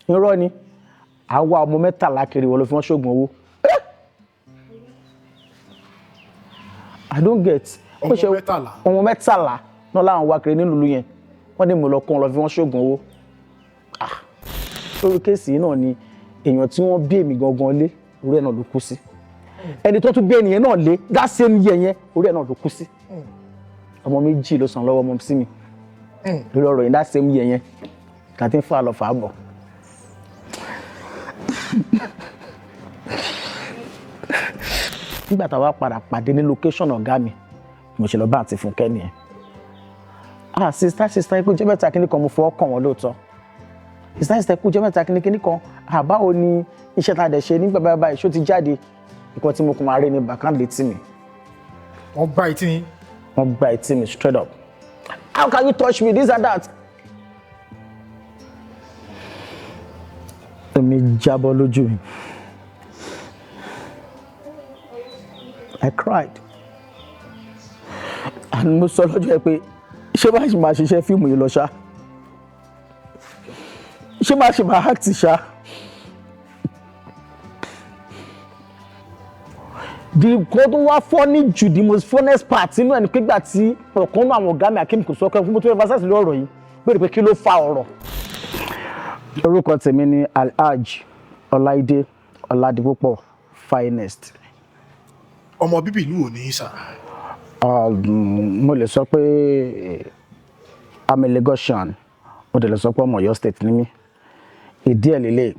Irọ́ ni, àwa ọmọ 13 kiri, wọ́n ló fi wọ́n ṣoògùn owó. I don't get. Ọmọ 13? Ọmọ 13 náà láwọn wá kiri nílùú yẹn, wọ́n ní mo lọ kó wọn lọ fi wọ́n ṣoògùn owó. Ah, lórí case yìí náà ni èèyàn tí wọ́n bí èmi gangan lé, orí ẹ̀ náà ló kú sí. Ẹni tó tún bí ẹnìyẹn náà lé that same year yẹn, orí ẹ̀ náà ló kú sí. Ọmọ 2 ló sàn lọ́wọ́ ọmọ sí mi lórí ọ̀rọ̀ yìí that same year yẹn, kàtí ń fà lọ fà á bọ̀. Nígbà táwa padà pàdé ní location ọ̀gá mi, mo ṣe lọ bá àǹtí Fúnkẹ́ nìyẹn. Ah, sister, sister, ikú jẹ́ mẹ́ta kíní kan, mo fọwọ́ kàn wọ́n lóòótọ́. Sister, sister, ikú jẹ́ mẹ́ta kíní kíní kan. Àbáwo ni iṣẹ́ tá a dẹ̀ ṣe nígbà báyìí báyìí, ṣó ti jáde? Ìkọ́ tí mo kún máa rí ni bàkán létí mi. Wọ́n gbá etí yín? Wọ́n gbá etí mi straight up. How can you touch me, this and that? Èmi jábọ́ lójú mi. I cried. And mo sọ lọ́jọ́ yẹn pé ṣé bá ṣe máa ṣiṣẹ́ fíìmù yìí lọ ṣá? Ṣé bá ṣe máa act ṣá? The nǹkan tó wá funny jù, the most funniest part nínú ẹni pé gbà tí ọ̀kan náà àwọn ọ̀gá mi Akeem Kòsọ́kọ́ fún mo tó emphasize lórí ọ̀rọ̀ yìí, béèrè pé kí ló fa ọ̀rọ̀. Orúkọ tèmi ni Alhaji Ọláìdé Ọládipúpọ̀ Finest. Ọmọ bíbí ìlú wo ni sà? Mo lè sọ pé I'm a Lagosian, mo dẹ̀ lè sọ pé ọmọ Ọ̀yọ́ state ni mí. Ìdí ẹ̀ lélẹ̀,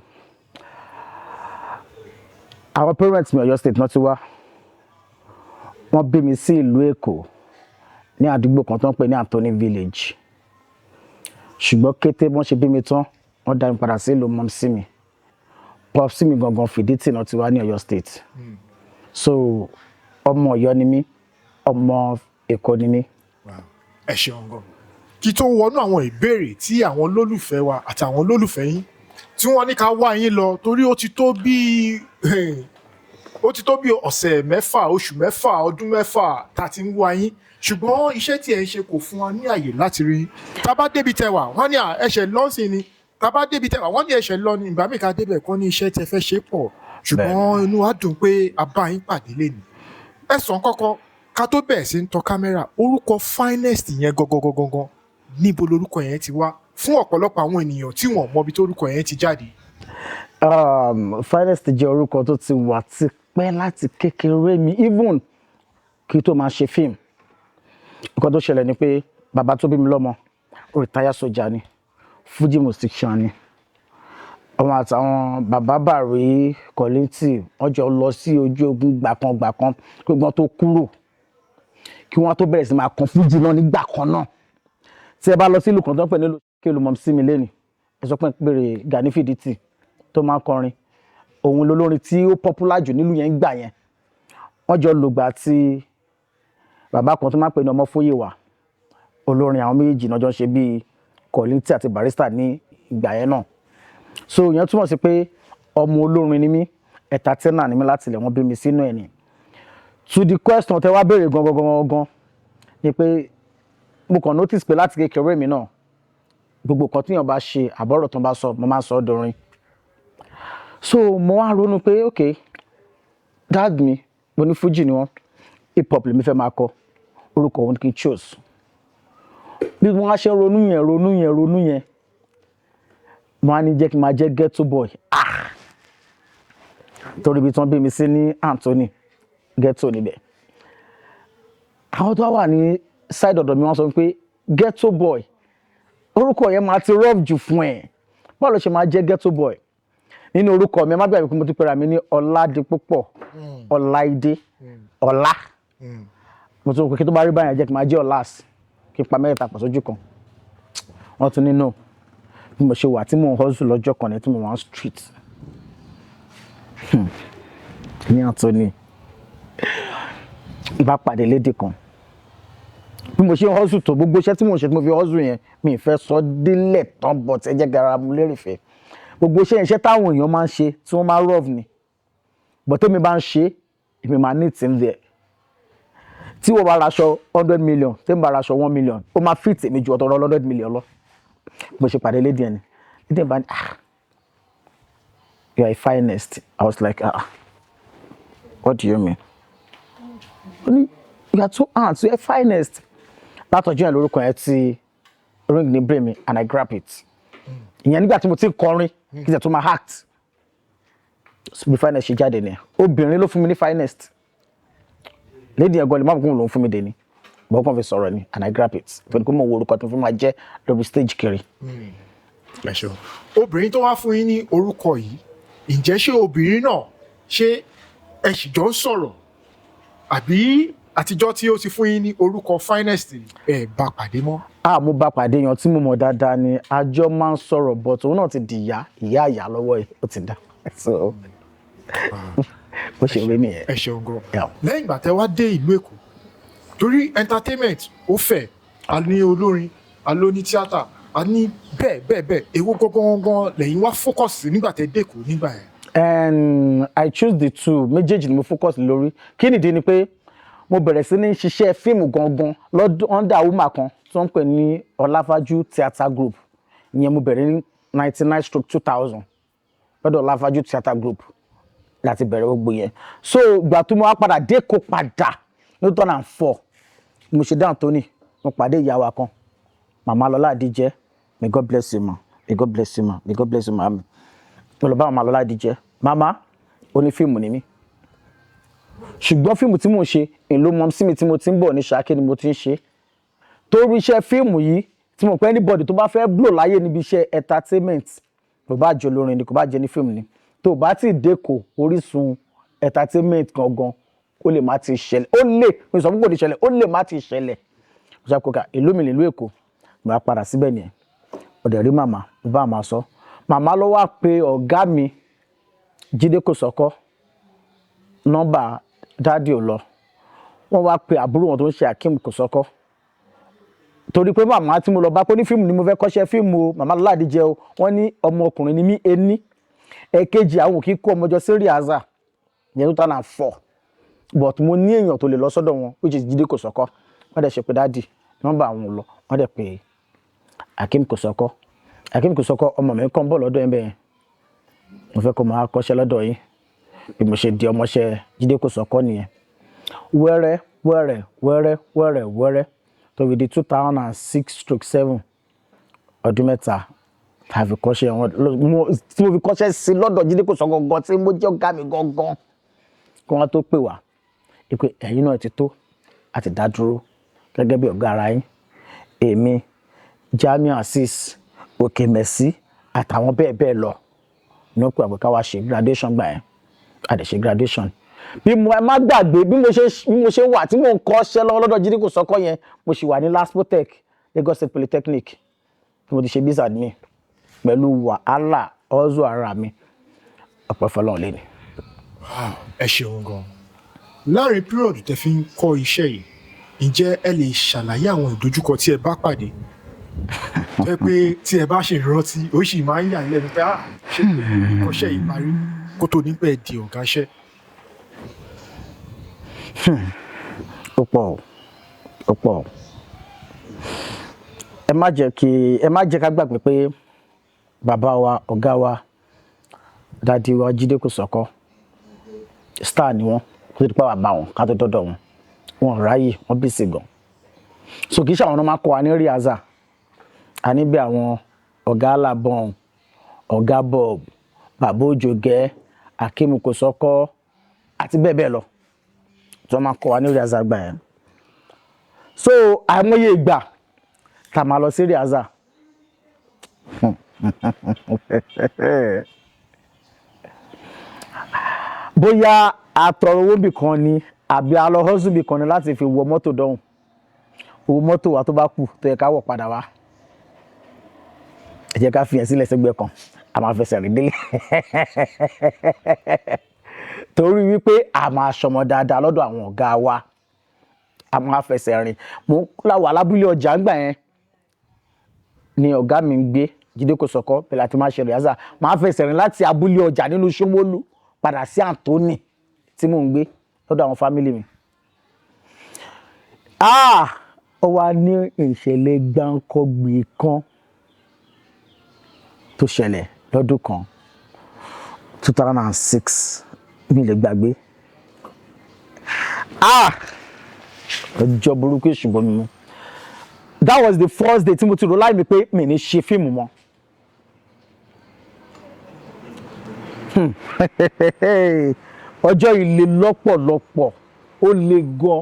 àwọn parents mi, Ọ̀yọ́ state náà ti wá. Wọ́n bí mi sí ìlú Èkó ní àdúgbò kan tó ń pè ní Anthony Village, ṣùgbọ́n kété wọ́n ṣe bí mi tán, wọ́n dá mi padà sí ìlú mọ́mísí mi. Popsí mi gangan, Fìdítì náà ti wá ní Ọ̀yọ́ state. So ọmọ Ọ̀yọ́ ni mí, ọmọ Èkó ni mí. Ẹ ṣeun gan. Kí tó wọnú àwọn ìbéèrè tí àwọn olólùfẹ́ wa àti àwọn olólùfẹ́ yín tí wọ́n ní ká wá yín lọ, torí ó ti tó bí ọ̀sẹ̀ 6, oṣù 6, ọdún 6 tá a ti ń wá yín, ṣùgbọ́n iṣẹ́ tí ẹ̀ ń ṣe kò fún wa ní àyè láti rí yín. Tá a bá débi tẹ wà, wọ́n ní ẹ̀ṣẹ̀ lọ́sìn ni. Tá a bá débi tẹ wà, wọ́n ní ẹ̀ṣẹ̀ lọ ni. Ìgbà míì ká débẹ̀ kọ́ ní iṣẹ́ tẹ fẹ́ ṣe pọ̀, ṣùgbọ́n inú wa dùn pé a bá yín pàdé lénìí. Ẹ sàn kọ́kọ́ ká tó bẹ̀rẹ̀ sí ń tọ kámẹ́rà, orúkọ Finest yẹn gangan níbo lorúkọ yẹn ti wá fún ọ̀pọ̀lọpọ̀ àwọn ènìyàn tí wọ́n mọ ibi tó orúkọ yẹn ti jáde? Finest jẹ́ orúkọ tó ti wà tipẹ́ láti kékeré mi, even kí tó máa ṣe fíìmù. Nǹkan tó ṣẹlẹ̀ ni pé bàbá tó bí mi lọ́mọ, retired sójà ni, Fuji musician ni. Àwọn àtàwọn bàbá Bàrí Kollington, wọ́n jọ lọ sí ojú ogun gbàkan kí wọ́n tó kúrò, kí wọ́n tó bẹ̀rẹ̀ sí máa kan Fuji náà nígbà kan náà. Tí ẹ bá lọ sí ìlú kan tó ń pè nílùú kí olùmọ̀ sí mi lẹ́nu, ẹ sọ pé pèrè Gani Fìdítì tó máa ń kọrin, òun lolórin tí ó popular jù nílùú yẹn gbà yẹn. Wọ́n jọ lògbà tí bàbá kan tó máa ń pè ní Ọmọfóyèwà, olórin, àwọn méjèèjì náà jọ ń ṣe bíi Kollington àti Barrister ní ìgbà yẹn náà. So ìyẹn túmọ̀ sí pé ọmọ olórin ni mí, entertainer ni mí láti ilẹ̀, wọ́n bí mi sínú ẹ̀ ni. To the question tẹ wá béèrè gangan gangan gangan ni pé mo kàn notice pé láti kékeré mi náà, gbogbo nǹkan tíyàn bá ṣe, àbọ̀rọ̀ tó ń bá sọ, mo máa ń sọ ọ́ dorin. So mo wá ronú pé ok, dad mi, mo ní Fuji ni wọ́n, hip hop lèmi fẹ́ máa kọ, orúkọ òun kì í chose. Bí wọ́n á ṣe ronú yẹn, ronú yẹn, ronú yẹn, mo á ní jẹ́ kí n máa jẹ́ ghetto boy. Ah, torí ibi tí wọ́n bí mi sí ní Anthony, ghetto níbẹ̀. Àwọn tó wà ní side ọ̀dọ̀ mi, wọ́n sọ pé ghetto boy, orúkọ yẹn máa ti rough jù fún ẹ, báwo ló ṣe máa jẹ́ ghetto boy nínú orúkọ mi? Ẹ má gbàgbé pé mo ti pera mi ní Ọládipúpọ̀ Ọláìdé Ọlá. Mo tún rò pé kí tó bá rí báyẹn, jẹ́ kí n máa jẹ́ Ọlás, kí n pa mẹ́ta pọ̀ sójú kan. Wọ́n tún ní no. Bí mo ṣe wà tí mò ń hustle lọ́jọ́ kan ní tí mo wà ní street ní Anthony, bá pàdé lady kan. Bí mo ṣe ń hustle tó, gbogbo iṣẹ́ tí mo ń ṣe tí mo fi hustle yẹn, mi ì fẹ́ sọ délẹ̀ tán, but ẹ jẹ́ gara mu lérè fẹ́. Gbogbo iṣẹ́ yẹn, iṣẹ́ táwọn èèyàn máa ń ṣe tí wọ́n máa ń rough ni, but tèmi bá ń ṣe, èmi máa ní in there. Tí wọ́n bá raṣọ 100 million, tèmi bá raṣọ 1 million, ó máa fit èmi ju ọ̀tọ̀rọ̀ 100 million lọ. Bó ṣe pàdé lady yẹn ni, lady yẹn bá ní, "Ah, You are a finest." I was like, "Ah, what do you mean?" Ó ní, "You are two hands, you are finest." Látọjọ́ yẹn lórúkọ yẹn ti ring ní brain mi and I grab it. Ìyẹn nígbà tí mo ti ń kọrin kí n tẹ̀ tó máa act. Bí finest ṣe jáde nìyẹn. Obìnrin ló fún mi ní finest. Lady yẹn gan lè má bọ̀ kó lòún fún mi dé ni, bọ́ kàn fi sọ̀rọ̀ ni, and I grab it pẹ̀lú pé mo wo orúkọ tó fi máa jẹ́ lórí stage kiri. Ẹ ṣeun. Obìnrin tó wá fún yín ní orúkọ yìí, ǹjẹ́ ṣé obìnrin náà, ṣé ẹ sì jọ ń sọ̀rọ̀, àbí àtijọ́ tí ó ti fún yín ní orúkọ finest, ẹ bá pàdé mọ́? A mo bá pàdé, yan tí mo mọ̀ dáadáa ni, àjọ máa ń sọ̀rọ̀, but òun náà ti di ìyá ìyá ìyá lọ́wọ́ yìí, ó ti dá. So bó ṣe rí nìyẹn. Ẹ ṣeun gan. Yeah. Lẹ́yìn ìgbà tẹ́ wá dé ìlú Èkó, torí entertainment ó fẹ̀, a ní olórin, a ló ní tíátà, a ní bẹ́ẹ̀ bẹ́ẹ̀ bẹ́ẹ̀, èwo gangan gangan lẹ́yìn wá focus sí nígbà tẹ́ dé Èkó nígbà yẹn? And I choose the two méjèèjì ni mo focus lórí. Kí nìdí ni pé mo bẹ̀rẹ̀ sí ní ṣiṣẹ́ fíìmù gangan lọ́dún under woman kan tó ń pè ní Ọláfájú Theatre Group. Ìyẹn mo bẹ̀rẹ̀ ní 99/2000 lọ́dọ̀ Ọláfájú Theatre Group láti bẹ̀rẹ̀ gbogbo yẹn. So ìgbà tó mo wá padà dé kó padà ní 2004, mo ṣe dáhùn tó ní mo pàdé ìyá wa kan, Màmá Lọlá Àdíjẹ́. May God bless you, ma. May God bless you, ma. May God bless you, ma. Mo lọ bá Màmá Lọlá Àdíjẹ́. Màmá, onífíìmù ni mí, ṣùgbọ́n fíìmù tí mò ń ṣe, ìlú mọ̀ sí mi tí mo ti ń bọ̀ ní Ṣakí ni mo ti ń ṣe. Torí iṣẹ́ fíìmù yìí tí mo pẹ́, anybody tó bá fẹ́ blow láyé níbi iṣẹ́ entertainment, kò bá jẹ́ olórin ni, kò bá jẹ́ ní fíìmù ni, tó bá ti dẹ́kọ̀ orísun entertainment gangan, ó lè má ti ṣẹlẹ̀. Ó lè, mi sọ fún kò ní ṣẹlẹ̀, ó lè má ti ṣẹlẹ̀. Mo ṣe kókà ìlú mi nílùú Èkó, mo bá padà síbẹ̀ nìyẹn. Mo dẹ̀ rí màmá, mo bá màmá sọ. Màmá ló wá pe ọ̀gá mi, Jídé Kòsọ́kọ́. Nọ́mbà daddy ò lọ. Wọ́n wá pe àbúrò wọn tó ń ṣe Akeem Kòsọ́kọ́, torí pé màmá tí mo lọ bá pé ní fíìmù ni mo fẹ́ kọ́ṣẹ́ fíìmù o, Màmá Lọlá Àdíjẹ́ o, wọ́n ní ọmọkùnrin ni mí ení, ẹ̀kejì àwọn kì í kó ọmọ jọ sí rehearsal ìyẹn 2004, but mo ní èèyàn tó lè lọ sọ́dọ̀ wọn, which is Jídé Kòsọ́kọ́. Wọ́n dẹ̀ ṣe pé daddy, nọ́mbà àwọn ò lọ. Wọ́n dẹ̀ pé Akeem Kòsọ́kọ́. Akeem Kòsọ́kọ́, ọmọ mi kàn bọ̀ lọ́dọ̀ ẹ̀ bẹ́ẹ̀, mo fẹ́ kó máa kọ́ṣẹ́ lọ́dọ̀ yín. Bí mo ṣe di ọmọọṣẹ́ Jídé Kòsọ́kọ́ nìyẹn, wẹ́rẹ́ wẹ́rẹ́ wẹ́rẹ́ wẹ́rẹ́ wẹ́rẹ́, tó fi di 2006/7, ọdún 3 tá a fi kọ́ṣẹ́ wọn tí mo fi kọ́ṣẹ́ sí lọ́dọ̀ Jídé Kòsọ́kọ́ gangan tí mo jẹ́ ọ̀gá mi gangan, kí wọ́n tó pè wá pé ẹ̀yin náà ti tó àti dá dúró gẹ́gẹ́ bí ọ̀gá ara yín. Èmi, Jamiu Azeez, Òkè Mẹ́sì àtàwọn bẹ́ẹ̀ bẹ́ẹ̀ lọ ní wọ́n pè wá pé ká wá ṣe graduation gbà yẹn. A dẹ̀ ṣe graduation. Bí mo ẹ má gbàgbé, bí mo ṣe wà tí mò ń kọ́ṣẹ́ lọ́wọ́ lọ́dọ̀ Jídé Kòsọ́kọ́ yẹn, mo sì wà ní LASPOTECH, Lagos State Polytechnic, tí mo ti ṣe biz admin pẹ̀lú wàhálà ọ́zọ́ ara mi. Ọ̀pọ̀ fọlọ́run lé ní. Ẹ ṣeun gan. Láàrin period tẹ́ fi ń kọ́ iṣẹ́ yìí, ǹjẹ́ ẹ lè ṣàlàyé àwọn ìdojúkọ tí ẹ bá pàdé tó jẹ́ pé tí ẹ bá ṣe rántí, ó sì máa ń yà yín lẹ́nu pé, ah, ṣé ìkọ́ṣẹ́ yìí parí kó tó ní pẹ́ di ọ̀gá iṣẹ́? Ó pọ̀ o, ó pọ̀ o. Ẹ má jẹ́ ká gbàgbé pé bàbá wa, ọ̀gá wa, daddy wa Jídé Kòsọ́kọ́, star ni wọ́n. Kó tó di pé àwa bá wọn ká tó dọ́dọ̀ wọn, wọn ráyè, wọ́n busy gan. So kì í ṣe àwọn náà máa kọ́ wa ní rehearsal. A ní bí àwọn ọ̀gá Alábọ̀n, ọ̀gá Bob, bàbá Òjògẹ́, Akeem Kòsọ́kọ́ àti bẹ́ẹ̀ bẹ́ẹ̀ lọ tí wọ́n máa kọ́ wa ní rehearsal gbà yẹn. So àìmọye ìgbà tá a máa lọ sí rehearsal, bóyá a tọrọ owó bì kan ni àbí a lọ hustle bì kan ni láti fi wọ mọ́tò dọ́hùn, owó mọ́tò wa tó bá kù tó yẹ ká wọ̀ padà wá, ẹ jẹ́ ká fi yẹn sílẹ̀ sẹ́gbẹ̀ẹ́ kan, a máa fẹsẹ̀ rìn délé, torí wípé a máa ṣọmọ dáadáa lọ́dọ̀ àwọn ọ̀gá wa, a máa fẹsẹ̀ rìn. Mo ń wà lábúlé ọjà ńgbà yẹn ni ọ̀gá mi ń gbé, Jídé Kòsọ́kọ́, bẹ̀rẹ̀ àti máa ṣe rehearsal. Máa fẹsẹ̀ rìn láti abúlé ọjà nínú Ṣómólú padà sí Anthony tí mò ń gbé lọ́dọ̀ àwọn family mi. Ah, ó wá ní ìṣẹ̀lẹ̀ gbáǹkọ́gbì kan tó ṣẹlẹ̀ lọ́dún kan. 2006, mi lè gbàgbé. Ah, ọjọ́ burúkú èṣù bọ́ mi mú. That was the first day tí mo ti rò láì mi pé mi ní ṣe fíìmù mọ́. Ọjọ́ yìí le lọ́pọ̀lọpọ̀, ó le gan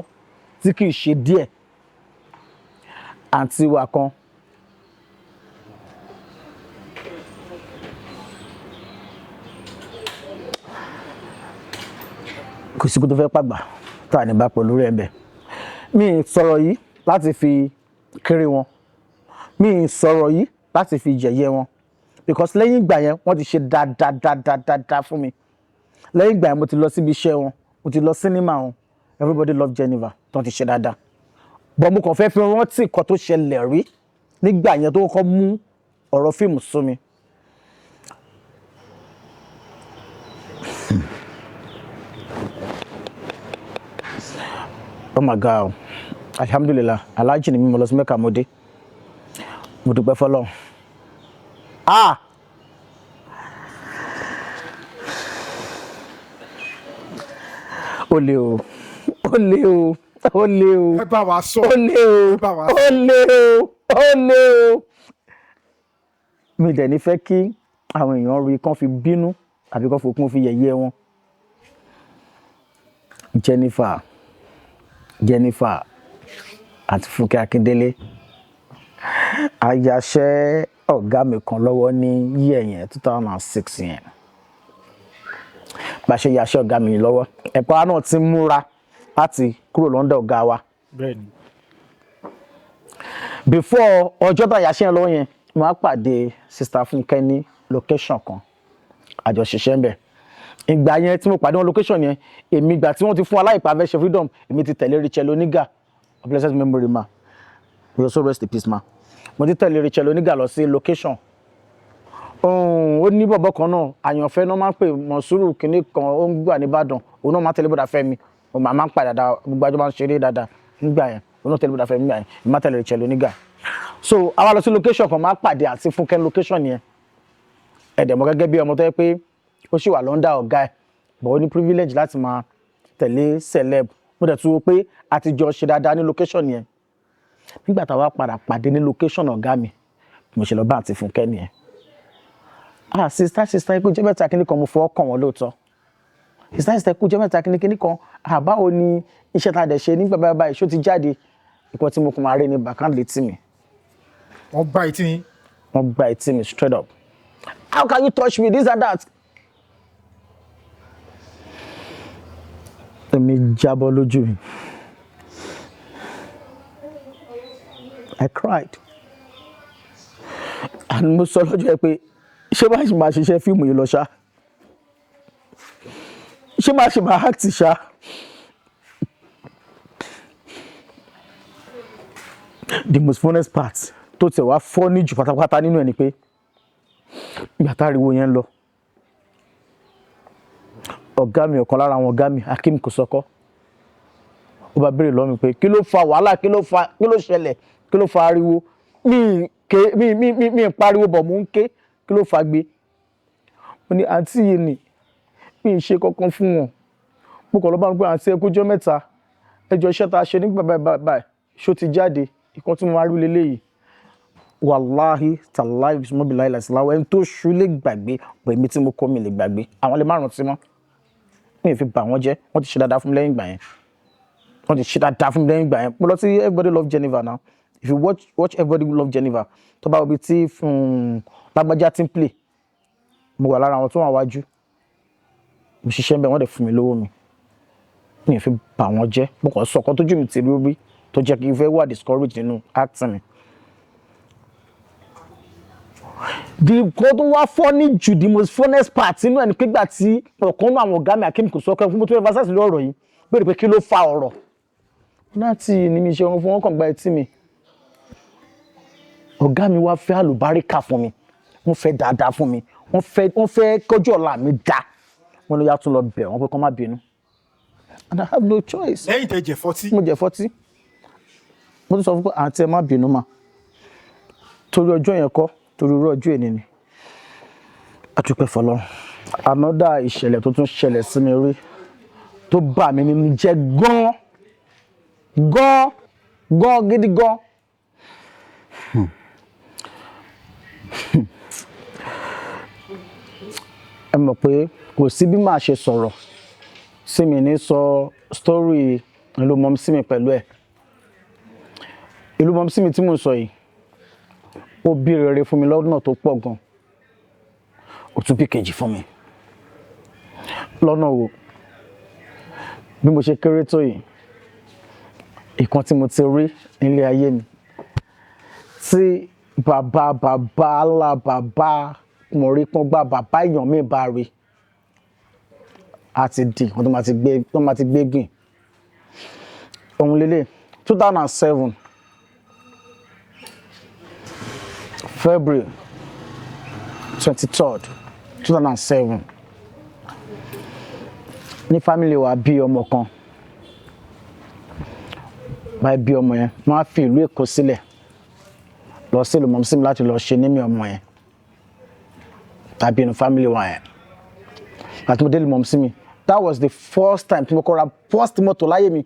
tí kì í ṣe díẹ̀. Àǹtí wa kan, kò sí kó tó fẹ́ pàgbà tá à ní bá pẹ̀lú rẹ̀ bẹ̀. Mi ì sọ̀rọ̀ yìí láti fi kéré wọn, mi ì sọ̀rọ̀ yìí láti fi yẹ̀yẹ́ wọn, because lẹ́yìn ìgbà yẹn, wọ́n ti ṣe dáadáa fún mi. Lẹ́yìn ìgbà yẹn, mo ti lọ síbi iṣẹ́ wọn, mo ti lọ sínímà wọn, Everybody Love Geneva, tó ti ṣe dáadáa. But mo kàn fẹ́ fi rántí nǹkan tó ṣẹlẹ̀ rí nígbà yẹn tó kọ́kọ́ mú ọ̀rọ̀ fíìmù sú mi. Oh my God, alhamdulilah, alhaji ni mi, mo lọ sí Mẹ́kà, mo dé, mo dúpẹ́ fọlọ́run. Ah, ó le o, ó le o, ó le o. Ẹ bá wa sọ. Ó le o. Ẹ bá wa sọ. Ó le o, ó le o. Mi dẹ̀ ní fẹ́ kí àwọn èèyàn rí kán fi bínú àbí kán fi kún fi yẹ̀yẹ́ wọn. Jennifer, Jennifer àti Fúnkẹ́ Akíndélé, ayaṣẹ́ ọ̀gá mi kan lọ́wọ́ ní yíyẹ yẹn, 2006 yẹn. Bá a ṣe yaṣẹ́ ọ̀gá mi lọ́wọ́, ẹ̀pọ̀ wa náà ti múra láti kúrò lọ́ndọ̀ ọ̀gá wa. Before ọjọ́ tá a yaṣẹ́ yẹn lọ́wọ́ yẹn, mo á pàdé Sister Fúnkẹ́ ní location kan, àjọṣiṣẹ́ ń bẹ̀. Ìgbà yẹn tí mo pàdé wọn location yẹn, èmi ìgbà tí wọ́n ti fún aláìpa fẹ́ ṣe freedom, èmi ti tẹ̀lé Rachel Oniga, of blessed memory ma, may your soul rest in peace ma. Mo ti tẹ̀lé Rachel Oniga lọ sí location. Ó ní bọ̀bọ̀ kan náà, àyànfẹ́ náà máa ń pè, Mọ̀súrù kìnní kan, ó ń gbà nìbàdàn. Òun náà máa ń tẹ̀lé bọ̀dà Fẹ́mi, òun máa ń pàdé dáadáa, gbogbo àjọ máa ń ṣeré dáadáa nígbà yẹn. Òun náà tẹ̀lé bọ̀dà Fẹ́mi nígbà yẹn, èmi máa tẹ̀lé Rachel Oniga. So àwa lọ sí location kan, máa pàdé àti Fúnkẹ́ location yẹn. Ẹ̀dẹ̀ mọ́ gẹ́gẹ́ bí ọmọ tó yẹ pé ó sì wà lọ́ndà ọ̀gá ẹ̀, but ó ní privilege láti máa tẹ̀lé celeb. Mo dẹ̀ tún wo pé a ti jọ ṣe dáadáa ní location yẹn. Nígbà táwa padà pàdé ní location ọ̀gá mi, mo ṣe lọ bá àǹtí Fúnkẹ́ nìyẹn. "Ah, sister, sister, ikú jẹ́ mẹ́ta," kíní kan. Mo fọwọ́ kàn wọ́n lóòótọ́. "Sister, sister, ikú jẹ́ mẹ́ta," kíní kíní kan. "Ah, báwo ni iṣẹ́ tá a dẹ̀ ṣe nígbà báyìí báyìí, ṣó ti jáde?" Ìkọ́ tí mo kàn máa rí ní backhand létí mi. Wọ́n gbá etí yín? Wọ́n gba etí mi straight up. "How can you touch me?" This and that. Èmi jábọ́ lójú mi. I cried and mo sọ lọ́jọ́ yẹn pé, ṣé máa ṣe máa ṣiṣẹ́ fíìmù yìí lọ ṣá? Ṣé máa ṣe máa act ṣá? The most funniest part tó tẹ̀ wá funny jù pátápátá nínú ẹ̀ ni pé ìgbà táriwo yẹn ń lọ, ọ̀gá mi, ọ̀kan lára àwọn ọ̀gá mi, Akeem Kòsọ́kọ́, ó bá béèrè lọ́wọ́ mi pé, kí ló fa wàhálà? Kí ló fa? Kí ló ṣẹlẹ̀? Kí ló fa ariwo? Mi ké, mi pariwo bọ̀, mò ń ké. Kí ló fa gbé? Mo ní àǹtí yìí ni, mi ì ṣe kankan fún wọn. Mo kàn lọ bá wọn pé, "Àǹtí, ẹ kújọ́ mẹ́ta, ẹjọ́, iṣẹ́ tá a ṣe nígbà báyìí báyìí báyìí, ṣó ti jáde?" Ìkan tí mo máa rí leléyìí, wàláhì tàláhì, bisimilá ilàsíláwọ, ẹni tó ṣú lè gbàgbé pèmí tí mo kọ́ mi lè gbàgbé. Àwọn lè má rántí mọ́. Mi ì fi bà wọ́n jẹ́. Wọ́n ti ṣe dáadáa fún mi lẹ́yìn ìgbà yẹn. Wọ́n ti ṣe dáadáa fún mi lẹ́yìn ìgbà yẹn. Mo lọ sí Everybody Love Geneva now. If you watch Everybody Love Geneva, tó bá wo ibi tí lágbájá tí ń play, mo wà lára àwọn tó wà wájú. Mo ṣiṣẹ́ ń bẹ̀, wọ́n dẹ̀ fún mi lówó mi. Mi ì fi bà wọ́n jẹ́. Mo kàn sọ ọ̀kan tójú mi ti rí rí tó jẹ́ kí n fẹ́ wà discouraged nínú acting mi. The nǹkan tó wá funny jù, the most funniest part nínú ẹni pé gbà tí ọ̀kan náà àwọn ọ̀gá mi, Akeem Kòsọ́kọ́, fún mo tó emphasize lórí ọ̀rọ̀ yìí, béèrè pé kí ló fa ọ̀rọ̀ láti ní mi ṣe wọn fún wọn, kàn gba etí mi. Ọ̀gá mi wá fẹ́ àlùbáríkà fún mi, wọ́n fẹ́ dáadáa fún mi, wọ́n fẹ́ kọjú ọ̀la mi dá. Wọ́n ló yá tún lọ bẹ̀ wọ́n pé kọ́ má bínú, and I have no choice. Lẹ́yìn tẹ́ jẹ fọ́tí. Mo jẹ fọ́tí. Mo tún sọ fún pé, "Àǹtí, ẹ má bínú mà, torí ọjọ́ yẹn kọ́, torí irú ọjọ́ èní ni." A dúpẹ́ fọlọ́run. Another ìṣẹ̀lẹ̀ tó tún ṣẹlẹ̀ sí mi rí tó bà mí nínú jẹ́ gan gan gan gidi gan. Ẹ mọ̀ pé kò sí bí màá ṣe sọ̀rọ̀ sí mi ní sọ story ìlú mọ́mísí mi pẹ̀lú ẹ̀. Ìlú mọ́mísí mi tí mò ń sọ yìí, ó bí rere fún mi lọ́nà tó pọ̀ gan, ó tún bí kejì fún mi. Lọ́nà wo? Bí mo ṣe kéré tó yìí, ìkan tí mo ti rí nílé ayé mi tí bàbá bàbá ńlá bàbá mo rí pọ́ngbà bàbá èèyàn mi bá rí, a ti di nǹkan tó máa ti gbé gbìn òun lélẹ̀. 2007, February 23rd, 2007, ní family wa bí ọmọ kan. Báyìí bí ọmọ yẹn, wọ́n á fi ìlú Èkó sílẹ̀ lọ sí ìlú mọ̀mísí mi láti lọ ṣe naming ọmọ yẹn tàbí inú family wa yẹn. Àti mo dé ìlú mọ̀mísí mi, that was the first time tí mo kọ́ ra first mọ́tò láyé mi,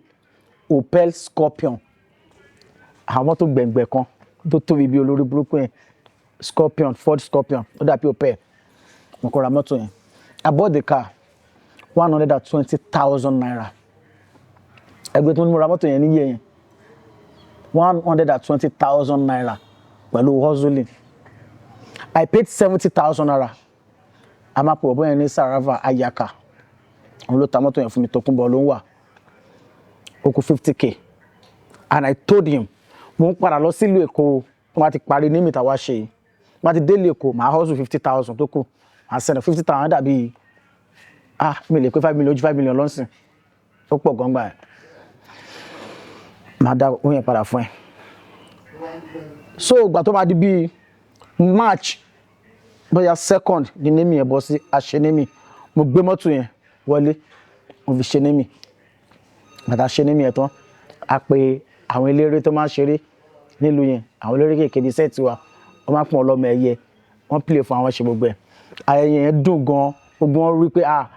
Opel Scorpion, àwọn mọ́tò gbẹ̀ngbẹ̀ kan tó tóbi bí olórí burúkú yẹn, Scorpion, Ford Scorpion, ó dàbí Opel. Mo kọ́ ra mọ́tò yẹn. I bought the car ₦120,000. Ẹgbẹ́ tó ń ra mọ́tò yẹn níyẹn yẹn, ₦120,000 pẹ̀lú hustling. I paid ₦70,000. A máa pè ọ̀bọ yẹn ní Sarava Ayaka, òun ló ta mọ́tò yẹn fún mi. Tòkunbọ̀ ló ń wà. Ó kù 50K and I told him, mo ń padà lọ sílùú Èkó, wọ́n á ti parí ní mi tàwa ṣe yìí, wọ́n á ti délé Èkó, màá hustle 50,000 tó kù, màá send 50,000. Dàbí, ah, mi lè pé 5 million, ojú 5 million lọ́sìn, ó pọ̀ gan gbà ẹ̀. Màá dá owó yẹn padà fún ẹ. So ìgbà tó máa di bíi March bóyá 2nd ní naming yẹn bọ́ sí, àṣẹ naming, mo gbé mọ́tò yẹn wọlé, mo fi ṣe naming. Bàtà ṣe naming yẹn tán, a pe àwọn eléré tó máa ń ṣeré nílùú yẹn, àwọn eléré kéèké bíi set wa, wọ́n máa ń pọn ọlọ́mọ ẹ̀yẹ, wọ́n play fún àwọn, ṣe gbogbo ẹ̀. Ayẹyẹ yẹn dùn gan. Gbogbo wọn rí pé, ah,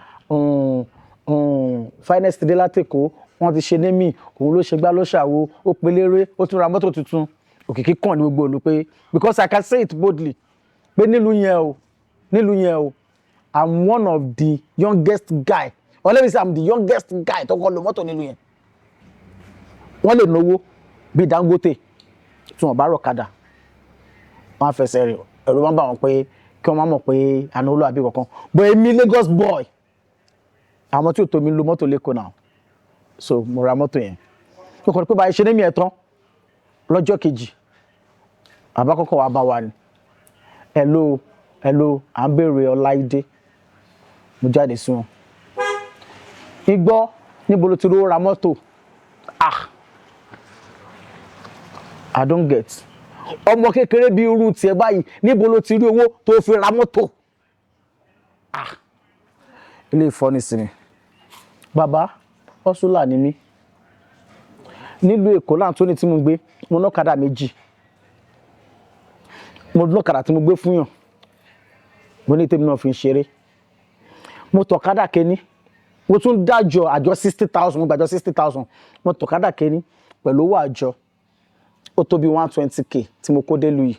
finest dé látẹ̀kọ́, wọ́n ti ṣe naming, òun ló ṣe gbá ló ṣàwo, ó pelére, ó tún ra mọ́tò tuntun. Òkìkí kàn ní gbogbo ìlú pé, because I can say it boldly pé nílùú yẹn o, nílùú yẹn o, I'm one of the youngest guy, or let me say I'm the youngest guy tó kọ́ lo mọ́tò nílùú yẹn. Wọ́n lè náwó bíi Dangote, tí wọ́n bá rọ̀kadà, wọ́n á fẹsẹ̀ rìn, ẹ̀rù wọn bá wọn pé kí wọ́n má mọ̀ pé àná olú àbí kankan. But èmi, Lagos boy, àwọn tí ò tó mi lo mọ́tò lẹ́kọ̀ọ́ náà. So mo ra mọ́tò yẹn. Mo kàn pé báyìí ṣe naming ẹ̀ tán, lọ́jọ́ kejì, bàbá kọ́kọ́ wá bá wa ni, "Hello, hello, à ń béèrè Ọláìdé." Mo jáde sí wọn. "Igbọ́, níbo ló ti rówó ra mọ́tò?" Ah, I don't get. Ọmọ kékeré bíi irú tiẹ̀ báyìí, níbo ló ti rí owó tó fi ra mọ́tò? Ah, ilé ìfọ́ni sí mi. Bàbá, hustler ni mí nílùú Èkó láǹtóní tí mo gbé. Mo lọ́kadà méjì, mo lọ́kadà tí mo gbé fún yàn, mo ní tèmi náà fi ń ṣeré. Mo tọ̀kadà kéní, mo tún dájọ́ àjọ 60,000, mo gbàjọ 60,000. Mo tọ̀kadà kéní pẹ̀lú owó àjọ, ó tó bí 120K tí mo kó délùú yìí.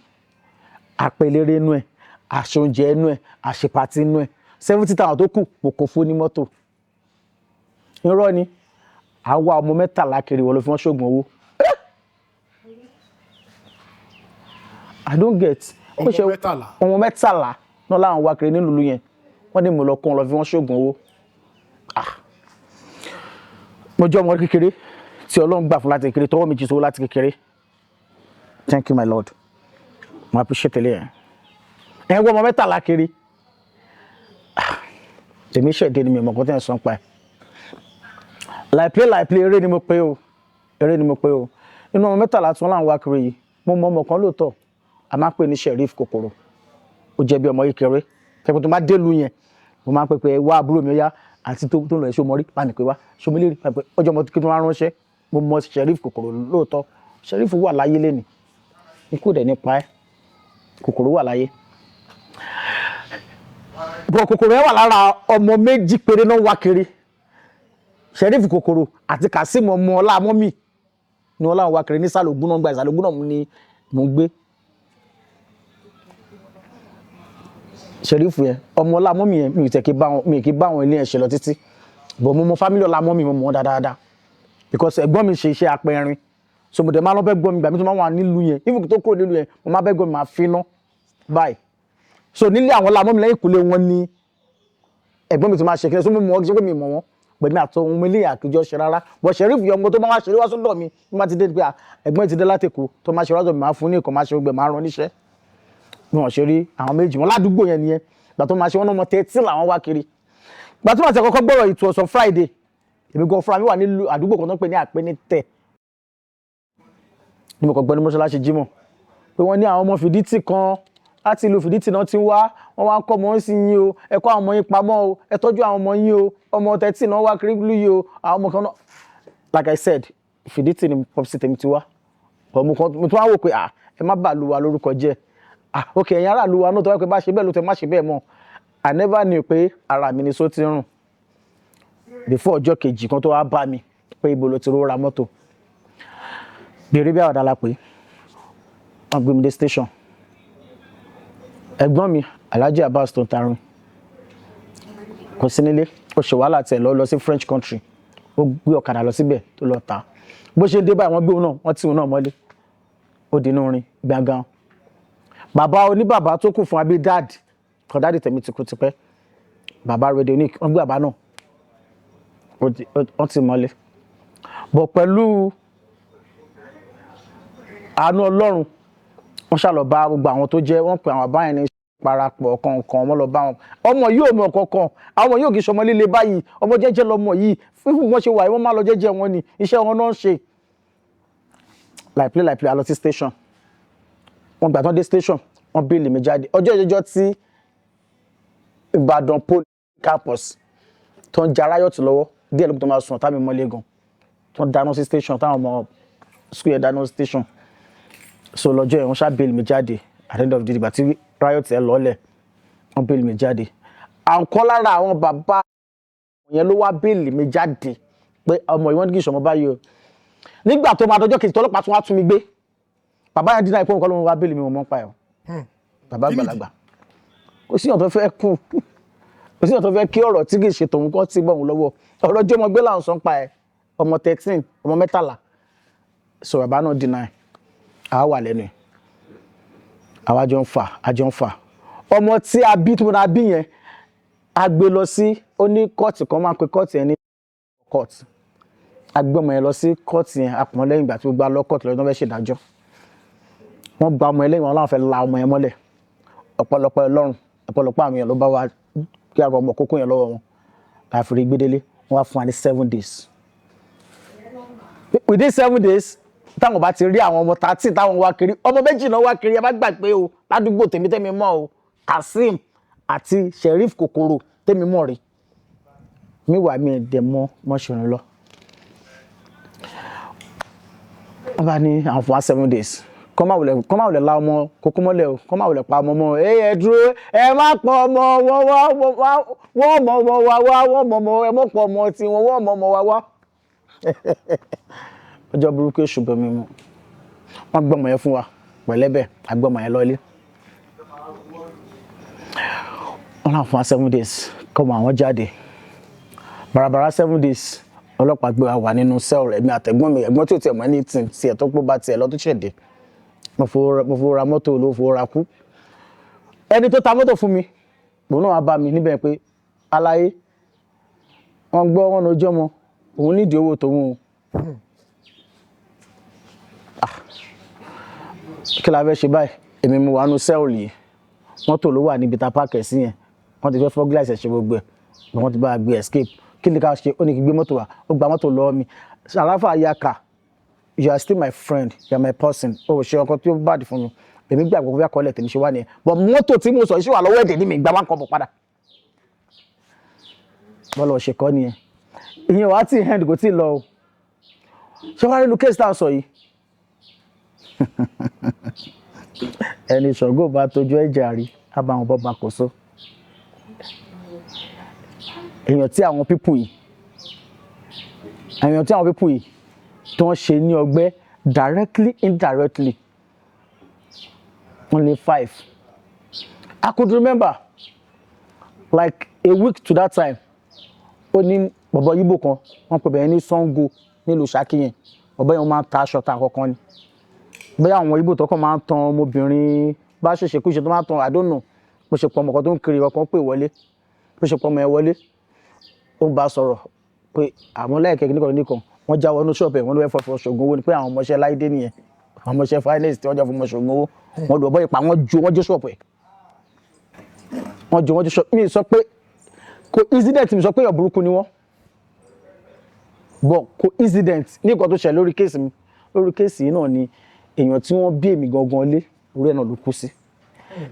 Àpèlérè inú ẹ̀, àṣe oúnjẹ inú ẹ̀, àṣe party inú ẹ̀. 70,000 tó kù, mo kó fún ní mọ́tò. Irọ́ ni, àwa ọmọ 13 kiri, wọ́n ló fi wọ́n ṣoògùn owó. Eh! I don't get. Ọmọ 13? Ọmọ 13 náà láwọn wá kiri nílùú yẹn, wọ́n ní mo lọ kó wọn lọ fi wọ́n ṣoògùn owó. Ah, mo jẹ́ ọmọ kékeré tí Ọlọ́run gbà fún láti kékeré, tọwọ́ mi jí sówó láti kékeré. Thank you, my Lord. Mo appreciate ẹ. Ẹ wọ ọmọ 13 kiri. Ah, èmi ṣẹ̀dé ni, mi ò mọ̀ kó tẹ̀ ń sọ pa ẹ̀. Láìpẹ́ láìpẹ́, eré ni mo pé o, eré ni mo pé o. Inú ọmọ 13 tí wọ́n láwọn wá kiri yìí, mo mọ ọmọ kan lóòótọ́, a máa ń pè ní Sheriff Kòkòrò. Ó jẹ́ bí ọmọ kékeré tẹ́kọ̀ tó máa délùú yẹn, mo máa ń pè pé, "Wá, àbúrò mi, ó yá, àti tó ń lọ ẹ̀, ṣó mọ rí? Bá mi pè wá, ṣó mi lè rí?" Ọjọ́ ọmọ tó máa ránṣẹ́. Mo mọ Sheriff Kòkòrò lóòótọ́. Sheriff wà láyé lẹ́nìí, ikú dẹ̀ nípa ẹ́. Kòkòrò wà láyé. Bọ̀ Kòkòrò yẹn wà lára ọmọ méjì péré náà wá kiri. Sheriff Kòkòrò àti Kazeem ọmọ ọlá mọ́mì ni wọ́n láwọn wá kiri ní Ìsàlẹ̀ náà. Gba Ìsàlẹ̀ Ògùn náà ni mò ń gbé. Sheriff yẹn, ọmọ ọlá mọ́mì yẹn, mi ò tẹ̀ kí bá wọn, mi kì í bá wọn ilé yẹn ṣe lọ títí, but mo mọ family ọlá mọ́mì, mo mọ̀ wọ́n dáadáa because ẹ̀gbọ́n mi ṣe iṣẹ́ apẹ̀rin, so mo dẹ̀ máa lọ bẹ́ gbọ́n mi. Gbà mí tó máa wà nílùú yẹn, even kí tó kúrò nílùú yẹn, mo máa bẹ́ gbọ́n mi, máa finá báyìí. So nílé àwọn ọlá mọ́mì, lẹ́yìn ìkúlé wọn ni ẹ̀gbọ́n mi ti máa ṣe kí ni. So mo mọ̀ ọ́, kí ṣe pé mi mọ̀ wọ́n pẹ̀lú àtọ ohun ilé àkójọ ṣe rárá. Bọ̀ Sheriff yẹn, ọmọ tó máa wá ṣeré wá sọ́dọ̀ mi bí wọ́n ti dé pé à, ẹ̀gbọ́n ti dé láti Èkó, tó máa ṣe wá sọ́dọ̀ mi, máa fún ní nǹkan, máa ṣe gbẹ, máa rán níṣẹ́. Bí wọ́n ṣe rí àwọn méjì wọn ládùúgbò yẹn nìyẹn. Gbà tó máa ṣe wọn náà, mọ 13 làwọn wá kiri. Gbà tó máa ṣe kọ́kọ́ gbọ́rọ̀, it was on Friday. Èmi gan fúnra mi wà nílùú àdúgbò kan tó ń pè ní Àpẹnitẹ̀ ní mo kàn gbọ́ ní mọ́ṣáláṣí Jímọ̀ pé wọ́n ní àwọn ọmọ Fìdítì kan láti ìlú Fìdítì náà ti ń wá, wọ́n wá ń kọ́ ọmọ sí yín o, ẹ kó àwọn ọmọ yín pamọ́ o, ẹ tọ́jú àwọn ọmọ yín o, ọmọ 13 náà wá kiri lú yìí o, àwọn ọmọ kan náà. Like I said, Fìdítì ni popsi tèmi ti wá. But mo kàn mo tún wá wò pé, ah, ẹ má bà lu wa lórúkọ jẹ́. Ah, ok, ẹ̀yin aráàlú wa náà tó wá pé bá ṣe bẹ́ẹ̀ ló tẹ, má ṣe bẹ́ẹ̀ mọ́. I never knew pé ara mi ni só ti ń rùn before ọjọ́ kejì kan tó wá bá mi pé ibo ló ti rówó ra mọ́tò. Bèrè bí àwàdà la pé wọ́n gbé mi dé station. Ẹ̀gbọ́n mi, Alhaji Abbas tó ń tarun, kò sí nílé, ó ṣe wàhálà tẹ̀ lọ lọ sí French country, ó gbé ọ̀kadà lọ síbẹ̀ tó lọ tà. Bó ṣe dé báyìí, wọ́n gbé òun náà, wọ́n tì òun náà mọ́lé, ó di inú rin gbàngàn. Bàbá oníbàbá tó kù fún abí dad kọ, daddy tẹ̀mí ti kú tipẹ́, bàbá radionic, wọ́n gbé bàbá náà, wọ́n ti mọ́lé bọ̀. Pẹ̀lú àánú Ọlọ́run, wọ́n ṣàlọ́ bá gbogbo àwọn tó jẹ́ wọ́n pe àwọn àbá yẹn ní parapọ̀ kọ̀ọ̀kan, wọ́n lọ bá wọn. Ọmọ yóò mọ kankan, àwọn yóò kì í ṣọmọ líle báyìí, ọmọ jẹ́jẹ́ lọmọ yìí. Fífún wọn ṣe wà yìí, wọ́n máa lọ jẹ́jẹ́ wọn ni, iṣẹ́ wọn náà ń ṣe. Láìpẹ́ láìpẹ́, a lọ sí station. Wọ́n gbà tán dé station, wọ́n bail mi jáde. Ọjọ́ ìjọjọ́ tí Ìbàdàn Poly campus tó ń ja riot lọ́wọ́ díẹ̀ lóko tó máa sùn tábí mọ́lé gan, tó ń dáná sí station, táwọn ọmọ school yẹn dáná sí station. So lọ́jọ́ yẹn, wọ́n ṣá bail mi jáde. At the end of the day, ìgbà tí riot ẹ̀ lọ́lẹ̀, wọ́n bail mi jáde. Àǹkọ́ lára àwọn bàbá yẹn ló wá bail mi jáde pé ọmọ yìí, wọ́n ní kí ìṣọ̀mọ báyìí o. Nígbà tó máa dọjọ́ kejì tọ́lọ́pàá tún wá tún mi gbé, bàbá yẹn dínà ìpọ́n kọ́ ló ń wá bail mi. Wọ́n mọ́ pa ẹ̀ o. Bàbá Kí nìdí? àgbàlagbà, kò síyàn tó fẹ́ kú, kò síyàn tó fẹ́ kí ọ̀rọ̀ tí kì í ṣe tòun kọ́ tí bọ̀ òun lọ́wọ́. Ọ̀rọ̀ jọmọ gbé là ń sọ pa ẹ̀, ọmọ 13, ọmọ 13. So bàbá náà dínà ẹ̀, àwa wà lẹ́nu ẹ̀, àwa jọ ń fà, a jọ ń fà. Ọmọ tí a bí, tí mo náà bí yẹn, a gbé lọ sí, ó ní kóòtù kan, máa ń pe kóòtù yẹn ní kóòtù. A gbé ọmọ yẹn lọ sí kóòtù yẹn, a pọ̀n lẹ́yìn ìgbà tí ó gbá lọ kóòtù lọ́dún tó fẹ́ ṣèdájọ́. Wọ́n gba ọmọ yẹn lẹ́yìn, wọn láwọn fẹ́ la ọmọ yẹn mọ́lẹ̀. Ọ̀pọ̀lọpọ̀ Ọlọ́run, ọ̀pọ̀lọpọ̀ àwọn èèyàn ló bá wa kí a rọ ọmọ kókó yẹn lọ́wọ́ wọn láfi rí gbédélé. Wọ́n wá fún wa ní 7 days. Within 7 days, táwọn bá ti rí àwọn ọmọ 13 táwọn wá kiri, ọmọ méjì náà wá kiri, ẹ má gbàgbé o, ládùúgbò tèmi tẹ́mi mọ̀ o, Kazeem àti Sheriff Kòkòrò tèmi mọ̀ rí mi wà, mí dẹ̀ mọ́ mọ́ṣúrin lọ. Wọ́n bá ní àwọn fún wa 7 days, kọ́ máa wulẹ̀ la ọmọ kókó mọ́lẹ̀ o, kọ́ máa wulẹ̀ pa ọmọ mọ́. Ẹ ẹ dúró, ẹ má pọ̀ ọmọ wọn wá, wọ́n mọ̀ ọmọ wa wá, wọ́n mọ̀ ọmọ, ẹ mọ̀ pọ̀ ọmọ tiwọn, wọ́n mọ̀ ọmọ wa wá. Ọjọ́ burúkú, èṣù bẹ̀ mí mu. Wọ́n gbọ́ ọmọ yẹn fún wa pẹ̀lẹ́bẹ̀, àgbọ̀ ọmọ yẹn lọ́lé. Wọ́n náà fún wa 7 days kọ́ mọ àwọn jáde. Bàràbàrà 7 days, ọlọ́pàá gbé wa wà nínú cell rẹ̀, mi àtẹ̀gbọ́n mi, ẹ̀gbọ́n tí ò tiẹ̀ mọ̀ ní tiẹ̀ tó pọ̀ bá tiẹ̀ lọ tó ṣẹ̀dẹ̀. Mo fowó ra mọ́tò, ló fowó ra kú. Ẹni tó ta mọ́tò fún mi, òun náà wá bá mi níbẹ̀ pé aláyé wọ́n gbọ́ wọn lójú ọmọ òun nídìí owó tòun o. Ah, kí la fẹ́ ṣe báyìí? Èmi mo wà nínú cell yìí, mọ́tò ló wà níbi tá a park ẹ̀ sí yẹn. Wọ́n ti fẹ́ fọ́ gíláàsì ẹ̀, ṣe gbogbo ẹ̀, wọ́n ti bá a gbé escape. Kí ni ká ṣe? Ó ní kí gbé mọ́tò wá, ó gba mọ́tò lọ́wọ́ mi. Sàráfà yaka, you are still my friend, you are my person. Ó ṣe ọkọ tí ó bad fún mi, èmi gbàgbọ́ bí akọọ́lẹ̀ tèmi ṣe wá nìyẹn, but mọ́tò tí mo sọ yìí ṣì wà lọ́wọ́ ẹ̀dẹ̀ ní mi gbà wá kọ́ bọ̀ padà. Bọ́lá ọ̀ṣẹ̀ kọ́ nìyẹn. Ìyẹn wàá tí end, kò tí ì lọ o. Ṣé wàá rí inú case tá a sọ yìí? Ẹni Ṣàngó bá tójú ẹ̀jẹ̀ àrí, á bá wọn bọ́ bá kò so. Èèyàn tí àwọn people yìí tí wọ́n ṣe ní ọgbẹ́ directly, indirectly, wọ́n lé five. I could remember, like a week to that time, ó ní bàbá Yíbò kan, wọ́n pè bẹ́ẹ̀ ní Sango nílùú Ṣakí yẹn. Bàbá yẹn máa ń ta aṣọ ta kankan ni, bóyá àwọn Yíbò tó kàn máa ń tan ọmọbìnrin bá ṣẹ̀ṣẹ̀ kú ṣe tó máa ń tan, I don't know. Bó ṣe pọ̀ ọmọ kan tó ń kiri ọkàn pè wọlé, bó ṣe pọ̀ ọmọ yẹn wọlé, ó ń bá a sọ̀rọ̀ pé àwọn lẹ́ẹ̀kẹ́ nìkan nìkan wọ́n já wọnú ṣọ́ọ̀bù ẹ̀, wọ́n ló fẹ́ fọ́ ṣògùn owó ni, pé àwọn ọmọọṣẹ́ Láìdé nìyẹn, àwọn ọmọọṣẹ́ finance tí wọ́n jọ fún ọmọ ṣògùn owó. Wọ́n lù ọ̀bọ ìpa, wọ́n jó, wọ́n jó ṣọ́ọ̀bù ẹ̀, wọ́n jó, wọ́n jó ṣọ́ọ̀bù. Mi sọ pé coincident, mi sọ pé èèyàn burúkú ni wọ́n, but coincident ní nǹkan tó ṣẹlẹ̀ lórí case mi. Lórí case yìí náà ni èèyàn tí wọ́n bí èmi gangan lé, orí ẹ̀ náà ló kú sí.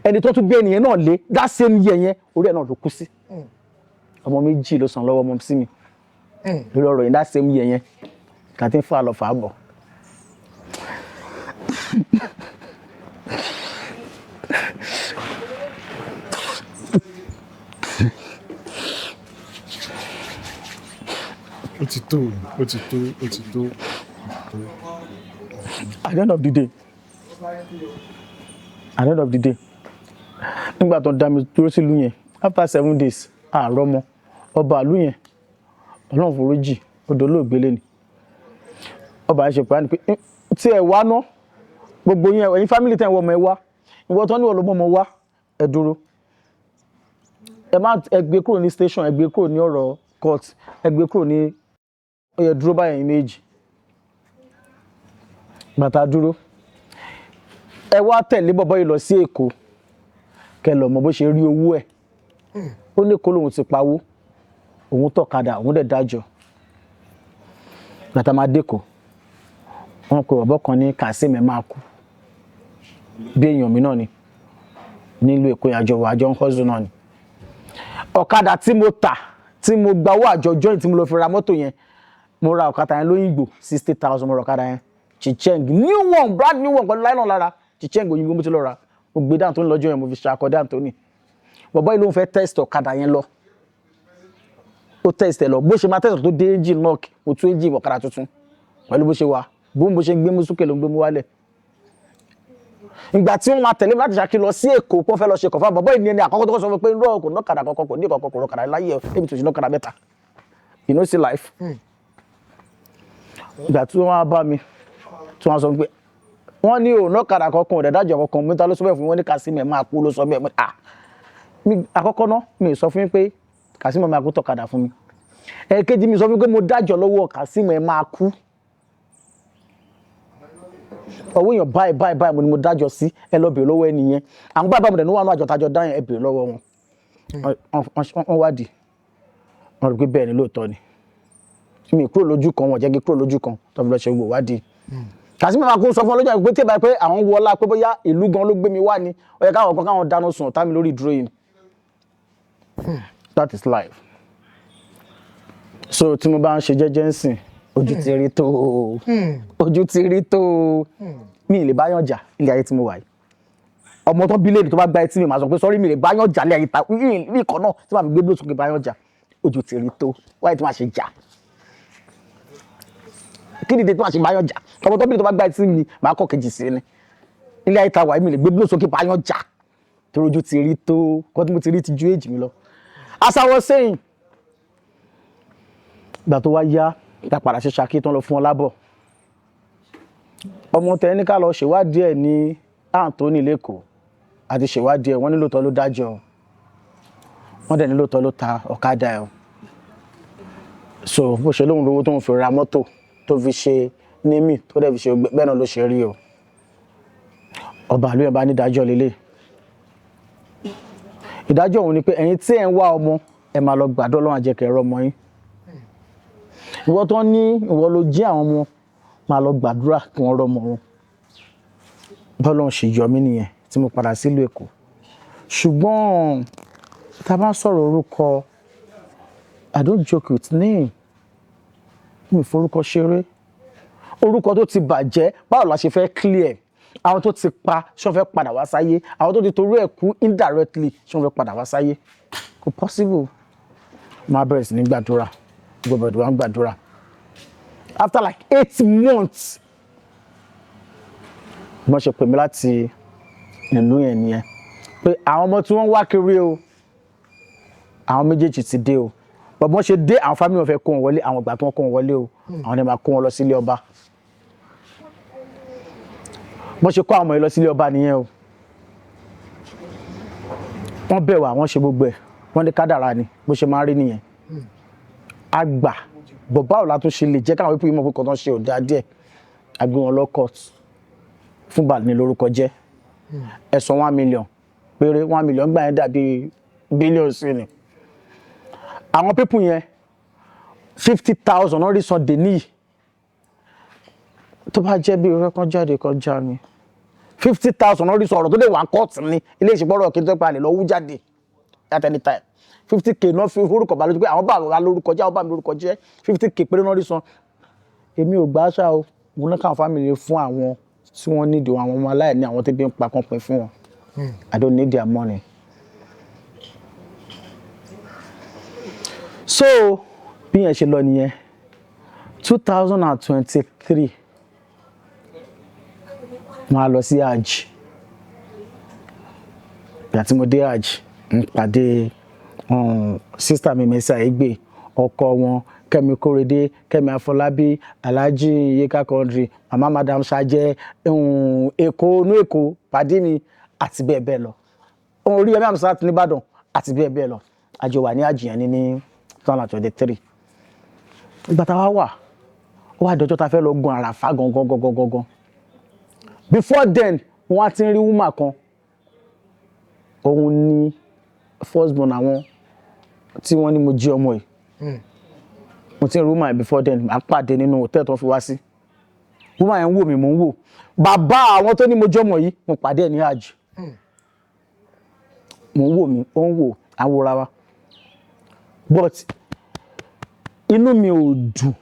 Ẹni tó tún bí ènìyàn náà lé that same year yẹn, orí ẹ̀ náà ló kú sí. Ọmọ méjì ló sàn lọ́wọ́ ọmọ sí mi lórí ọ̀rọ̀ yìí that same year yẹn, kàtí ń fà lọ fà á bọ̀. Ó ti tó, ó ti tó, ó ti tó. At the end of the day, at the end of the day, nígbà tó ń dá mi dúró sílùú yẹn, after 7 days, àárọ̀ mọ́ ọba ìlú yẹn, Ọlọ́run foríjì, odò olóògbé lé ni ọba yẹn ṣe pé á ní pé tí ẹ wá ná gbogbo yẹn, ẹ̀yin family tẹ̀ ń wọ ọmọ ẹ wá, ìwọ tó ní wọ́n ló mọ́ ọmọ wá, ẹ dúró, ẹ má ẹ gbé kúrò ní station, ẹ gbé kúrò ní ọ̀rọ̀ court, ẹ gbé kúrò ní ó yẹ dúró báyẹn méjì bàtà dúró, ẹ wá tẹ̀lé bọ̀bọ́ yìí lọ sí Èkó, kẹ lọ mọ bó ṣe rí owó ẹ̀. Ó ní kó lóun ti pawó, òun tọ̀kadà, òun dẹ̀ dájọ́. Bàtà máa dẹ́kọ̀, wọn pe bọ̀bọ́ kan ní Kazeem, ẹ̀ máa kú bí èèyàn mi náà ni nílùú Èkó yẹn, àjọ àjọ ń hustle náà ni. Ọ̀kadà tí mo tà, tí mo gba owó àjọ joint, tí mo lọ fi ra mọ́tò yẹn, mo ra ọ̀kadà yẹn lóyìnbó, 60,000. Mo ra ọ̀kadà yẹn Chicheng, new one, brand new one, pẹ̀lú nylon lára. Chicheng òyìnbó mo ti lọ ra. Mo gbé dáhùn tó ń lọ́jọ́ yẹn, mo fi ṣe akọ dáhùn tó ní bọ̀bọ́ yìí ló ń fẹ́ test ọ̀kadà yẹn lọ. Ó test ẹ̀ lọ, bó ṣe máa test tó dé, engine knock. Mo tún engine ọ̀kadà tuntun pẹ̀lú bó ṣe wà, bó ṣe ń gbé mú sókè ló ń gbé mú wálẹ̀. Ìgbà tí wọ́n máa tẹ̀lé mi láti Ṣakí lọ sí Èkó, kó fẹ́ lọ ṣe kọ̀fà, bọ̀bọ́ yìí ní ẹni àkọ́kọ́ tó kọ́ sọ fún mi pé ń kò nọ́kadà kọ́kọ́, kò ní kọ̀kọ́, kò rọ̀kadà láyé ẹ̀ débi tó ṣe nọ́kadà mẹ́ta. You know see life. Ìgbà tí wọ́n wá bá mi, tí wọ́n sọ pé wọ́n ní ò nọ́kadà kankan, ò dẹ̀ dájọ́ kankan mi, ta ló sọ bẹ́ẹ̀ fún wọn? Ní Kazeem ẹ̀ máa kú ló sọ bẹ́ẹ̀. Mo ní, ah, mi àkọ́kọ́ náà, mi sọ fún yín pé Kazeem ẹ̀ máa kú tọ̀kadà fún mi. Ẹ̀ẹ̀kejì, mi sọ fún yín pé mo dájọ́ lọ́wọ́ Kazeem ẹ̀ máa kú. Ọwọ́ èèyàn báyìí báyìí báyìí mo ni mo dájọ́ sí, ẹ lọ bèèrè lọ́wọ́ ẹni yẹn. Àwọn báyìí báyìí mo dẹ̀ ní wà ní àjọ tájọ dá yẹn, ẹ bèèrè lọ́wọ́ wọn. Wọ́n wádìí, wọ́n rí pé bẹ́ẹ̀ ni, lóòótọ́ ni. Mi kúrò lójú kan, wọ́n jẹ́ kí kúrò lójú kan tó fi lọ ṣe gbogbo wádìí. Kazeem máa kó sọ fún ọlọ́jà pé tí ẹ bá pé àwọn wọlá pé bóyá ìlú gan ló gbé mi wá ni, ó yẹ káwọn kan káwọn dáná sun ọ̀tá mi lórí ìdúró yìí. That is life. So tí mo bá ń ṣe jẹ́jẹ́ ń sìn, ojú ti rí tó o, ojú ti rí tó o. Mi ì lè bá yàn jà ilé ayé tí mo wà yìí. Ọmọ tó bí léèrè tó bá gba etí mi, màá sọ pé sọrí, mi lè bá yàn jà ilé ayé ta ní ìkọ́ náà tí màá fi gbé bí sókè bá yàn jà. Ojú ti rí tó wáyé tí màá ṣe jà. Kí ni ìdí tí màá ṣe bá yàn jà? Ọmọ tó bí léèrè tó bá gba etí mi, màá kọ́ kejì sí ni. Ilé ayé ta wà yìí, mi lè gbé bí sókè bá yàn jà torí ojú ti rí tó kọ́ tí mo ti rí ti ju èjì mi lọ. As I was saying, ìgbà tó wá yá, tá padà ṣe Ṣakí tán, lọ fún ọ lábọ̀ ọmọ tẹ ní ká lọ ṣèwádìí ẹ̀ ní Anthony lẹ́kọ̀ọ́ àti ṣèwádìí ẹ̀, wọ́n ní lóòótọ́ ló dájọ́, wọ́n dẹ̀ ní lóòótọ́ ló ta ọ̀kadà ẹ̀. So bó ṣe lóhun lówó tó ń fi ra mọ́tò tó fi ṣe némì tó dẹ̀ fi ṣe bẹ́ẹ̀ náà ló ṣe rí o. Ọba àlú yẹn bá ní ìdájọ́ lélẹ̀. Ìdájọ́ òun ni pé ẹ̀yin tí ẹ̀ ń wá ọmọ, ẹ̀ máa lọ gbàdọ́ lọ́wọ́ àjẹkẹ̀ ẹ̀rọ ọmọ yín. Ìwọ tó ní ìwọ ló jí àwọn ọmọ, máa lọ gbàdúrà kí wọ́n rọ́mọ wọn. Bọ́lọ́run ṣe yọ mí nìyẹn tí mo padà sílùú Èkó. Ṣùgbọ́n tá a bá ń sọ̀rọ̀ orúkọ, I don't joke with name. Mi ò forúkọ ṣeré. Orúkọ tó ti bàjẹ́, báwo la ṣe fẹ́ clear? Àwọn tó ti pa, ṣé wọ́n fẹ́ padà wá sáyé? Àwọn tó ti torí ẹ̀ kú indirectly, ṣé wọ́n fẹ́ padà wá sáyé? Kò possible. Wọ́n á bẹ̀rẹ̀ sí ní gbàdúrà, gbogbo ẹ̀dùn wọn gbàdúrà. After like 8 months, wọ́n ṣe pè mí láti ìlú yẹn nìyẹn pé àwọn ọmọ tí wọ́n ń wá kiri o, àwọn méjèèjì ti dé o. Bọ̀bọ́n ṣe dé, àwọn family wọn fẹ́ kó wọn wọlé. Àwọn ìgbà tí wọ́n kó wọn wọlé o, àwọn ni máa kó wọn lọ sílé ọba. Bọ́n ṣe kó àwọn ọmọ yìí lọ sílé ọba nìyẹn o. Wọ́n bẹ̀ wá, wọ́n ṣe gbogbo ẹ̀, wọ́n ní kádàrá ni, bó ṣe máa ń rí nìyẹn. Àgbà bọ̀, báwo la tún ṣe lè jẹ́ káwọn pípọ̀ mọ̀ pé kọ́tán ṣe ò dáa díẹ̀? A gbé wọn lọ court fún bàní lórúkọ jẹ́. Ẹ̀sán 1 million péré, 1 million gbà yẹn dàbí bílíọ̀nù sí ni. Àwọn people yẹn, 50,000 náà rí san dè níyì. Tó bá jẹ́ bí irọ́ kan jáde kan já mi, 50,000 náà rí sọ. Ọ̀rọ̀ tó lè wà kóòtù ní ilé ìṣèpọ̀rọ̀ kí n tó pa lè lọ wú jáde at any time. 50K náà fi orúkọ bá lójú pé àwọn bá wa lórúkọ jẹ́, àwọn bá mi lórúkọ jẹ́. 50K péré náà rí san. Èmi ò gbà á ṣá o. Mo ní káwọn family fún àwọn tí wọ́n nídìí, àwọn ọmọ aláìní, àwọn tí bí ń pa kan pín fún wọn. I don't need their money. So bí yẹn ṣe lọ nìyẹn. 2023, mo á lọ sí Hajj. Ìgbà tí mo dé Hajj, n pàdé sister mi, Mercy Aigbe, ọkọ wọn Kẹ́mi Kórèdé, Kẹ́mi Afọlábí, Alhaji Yeka Quadri, Mama Madam Sajẹ, Èkó inú Èkó pàdé mi àti bẹ́ẹ̀ bẹ́ẹ̀ lọ, Oríyọmí Hamzat nìbàdàn àti bẹ́ẹ̀ bẹ́ẹ̀ lọ. Àjọ wà ní Hajj yẹn ní 2023. Ìgbà tá a wá wà, ó wá dọjọ́ tá a fẹ́ lọ gun Àràfá gangan gangan gangan. Before then, wọ́n á ti ń rí woman kan. Òun ní first born àwọn tí wọ́n ní mo jí ọmọ yìí. Mo ti ń rí woman yìí before then. À ń pàdé nínú hòtẹ́ẹ̀lì tó fi wá sí. Woman yẹn ń wò mí, mò ń wò bàbá àwọn tó ní mo jí ọmọ yìí. Mo pàdé ẹ̀ ní Hajj. Mò ń wò mí, ó ń wò, àwòrán wa, but inú mi ò dùn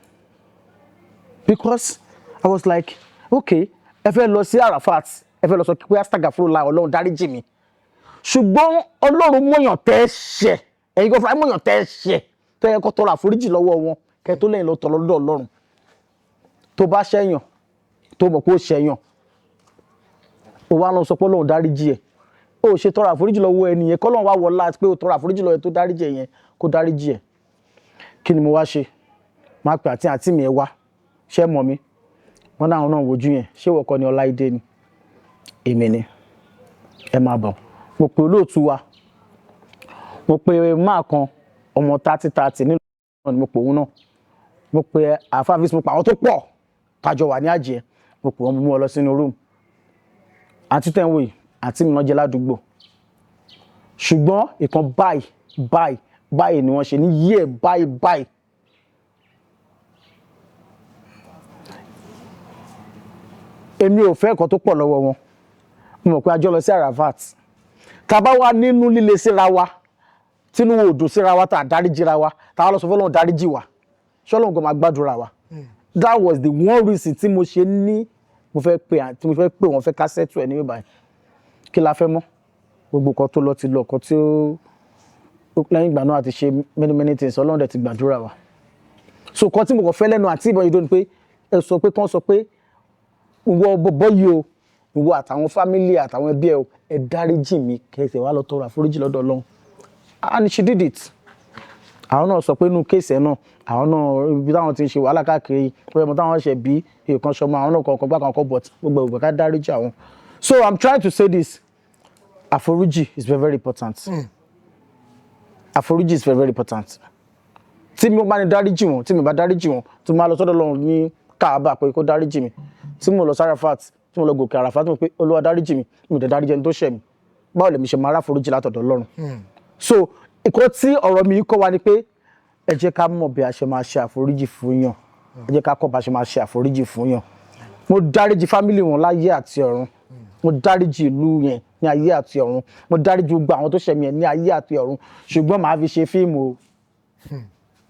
because I was like, okay, ẹ fẹ́ lọ sí Arafat, ẹ fẹ́ lọ sọ pé astagafurullah, Ọlọ́run dáríjì mi, ṣùgbọ́n Ọlọ́run mọ̀yàn tẹ́ ṣẹ̀, ẹ̀yin kò fúnra mọ̀yàn tẹ́ ṣẹ̀ tó yẹ kó tọrọ àforíjì lọ́wọ́ wọn kẹ́ tó lẹ́yìn lọ tọrọ lọ́dọ̀ Ọlọ́run. Tó bá ṣẹ̀yàn, tó mọ̀ pé ó ṣẹ̀yàn, ó wá lọ sọ pé Ọlọ́run dáríjì ẹ̀, ó ṣe tọrọ àforíjì lọ́wọ́ ẹni yẹn, kọ́lọ́run wá wọlá pé ó tọrọ àforíjì lọ́wọ́ ẹ tó dáríjì ẹ̀ yẹn, kó dáríjì ẹ̀. Kí ni mo wá ṣe? Máa pè àǹtí, àǹtí mi, ẹ wá, ṣé mọ̀ mi? Wọn náà náà wojú yẹn, ṣé ìwọ kọ́ ni Ọláìdé ni? Èmi ni, ẹ máa bọ̀. Mo pe olóòtú wa, mo pe máa kan ọmọ 30 30 nílùú náà ni mo pè òun náà, mo pe àfáàfíìsì, mo pe àwọn tó pọ̀ tájọ wà ní àjẹ́, mo pè wọ́n, mo mú ọ lọ sínú room. Àǹtí tẹ̀ ń wò yìí, àǹtí mi náà jẹ́ ládùúgbò, ṣùgbọ́n ìkan báyìí báyìí báyìí ni wọ́n ṣe ní yíẹ̀ báyìí báyìí. Èmi ò fẹ́ ẹ̀kọ́ tó pọ̀ lọ́wọ́ wọn. Mo mọ̀ pé a jọ lọ sí Arafat. Tá a bá wà nínú líle síra wa, tínú wo dùn síra wa, tá a dáríjìra wa, tá a lọ sọ fọlọ́run dáríjì wa, ṣọlọ́run kò máa gbàdúrà wa? That was the one reason tí mo ṣe ní mo fẹ́ pe àǹtí, mo fẹ́ pè wọ́n, fẹ́ ká settle ẹ̀ ní báyìí. Kí la fẹ́ mọ́? Gbogbo nǹkan tó lọ ti lọ, nǹkan tí ó lẹ́yìn ìgbà náà àti ṣe many many things, Ọlọ́run dẹ̀ ti gbàdúrà wa. So nǹkan tí mo kàn fẹ́ lẹ́nu àǹtí ìbọn yìí dó ni pé ẹ sọ pé kán sọ pé ìwọ bọ̀bọ̀ yìí o, ìwọ àtàwọn family àtàwọn ẹbí ẹ o, ẹ dáríjì mi, kẹsẹ̀ wá lọ tọrọ àforíjì lọ́dọ̀ Ọlọ́run. And she did it. Àwọn náà sọ pé inú case ẹ̀ náà, àwọn náà, ibi táwọn ti ń ṣe wàhálà káàkiri pé ọmọ táwọn ṣẹ̀ bí èèkan ṣọmọ àwọn náà kọ̀ọ̀kan gbá kan kọ́, but gbogbo ìgbà ká dáríjì àwọn. So I'm trying to say this: àforíjì is very very important. Àforíjì is very very important. Tí mo bá ní dáríjì wọn, tí mi bá dáríjì wọn, tí mo máa lọ sọ́dọ̀ Ọlọ́run ní Káàbà pé kó dáríjì mi, tí mo lọ sí Arafat, tí mo lọ gòkè Arafat, tí mo pé Olúwa dáríjì mi, mi ò dẹ̀ dáríjì ẹni tó ṣẹ̀ mi, báwo lèmi ṣe máa ráforíjì látọ̀dọ̀ Ọlọ́run? So ìkọ́ tí ọ̀rọ̀ mi kọ́ wa ni pé ẹ jẹ́ ká mọ̀ bí a ṣe máa ṣe àforíjì fún yàn. Ẹ jẹ́ ká kọ́ bá a ṣe máa ṣe àforíjì fún yàn. Mo dáríjì family wọn láyé àti ọ̀run. Mo dáríjì ìlú yẹn ní ayé àti ọ̀run. Mo dáríjì gbogbo àwọn tó ṣẹ̀ mí yẹn ní ayé àti ọ̀run. Ṣùgbọ́n màá fi ṣe fíìmù o.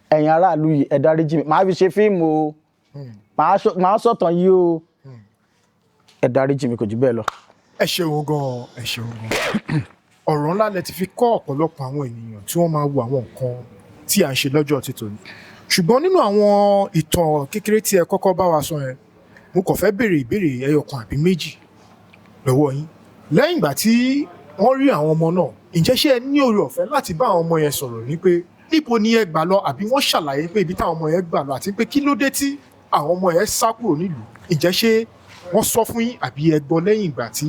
Ẹ̀yin aráàlú yìí, ẹ dáríjì mi, màá fi ṣe fíìmù o. Màá sọ̀tàn yìí o. Ẹ dáríjì mi, kò jù bẹ́ẹ̀ lọ. Ẹ ṣeun gan, ẹ ṣeun gan. Ọ̀rọ̀ ńlá lẹ ti fi kọ́ ọ̀pọ̀lọpọ̀ àwọn ènìyàn tí wọ́n máa wo àwọn nǹkan. tí à ń ṣe lọ́jọ́ ti tòní. Ṣùgbọ́n nínú àwọn ìtàn kékeré tí ẹ kọ́kọ́ bá wa sọ yẹn, mo kàn fẹ́ béèrè ìbéèrè ẹyọ kan àbí méjì lọ́wọ́ yín. Lẹ́yìn ìgbà tí wọ́n rí àwọn ọmọ náà, ǹjẹ́ ṣé ẹ ní oore ọ̀fẹ́ láti bá àwọn ọmọ yẹn sọ̀rọ̀ ní pé níbo ni ẹ gbà lọ, àbí wọ́n ṣàlàyé pé ibi táwọn ọmọ yẹn gbà lọ àti pé kí ló dé tí àwọn ọmọ yẹn sá kúrò nílùú? Ǹjẹ́ ṣé wọ́n sọ fún yín àbí ẹ gbọ́ lẹ́yìn ìgbà tí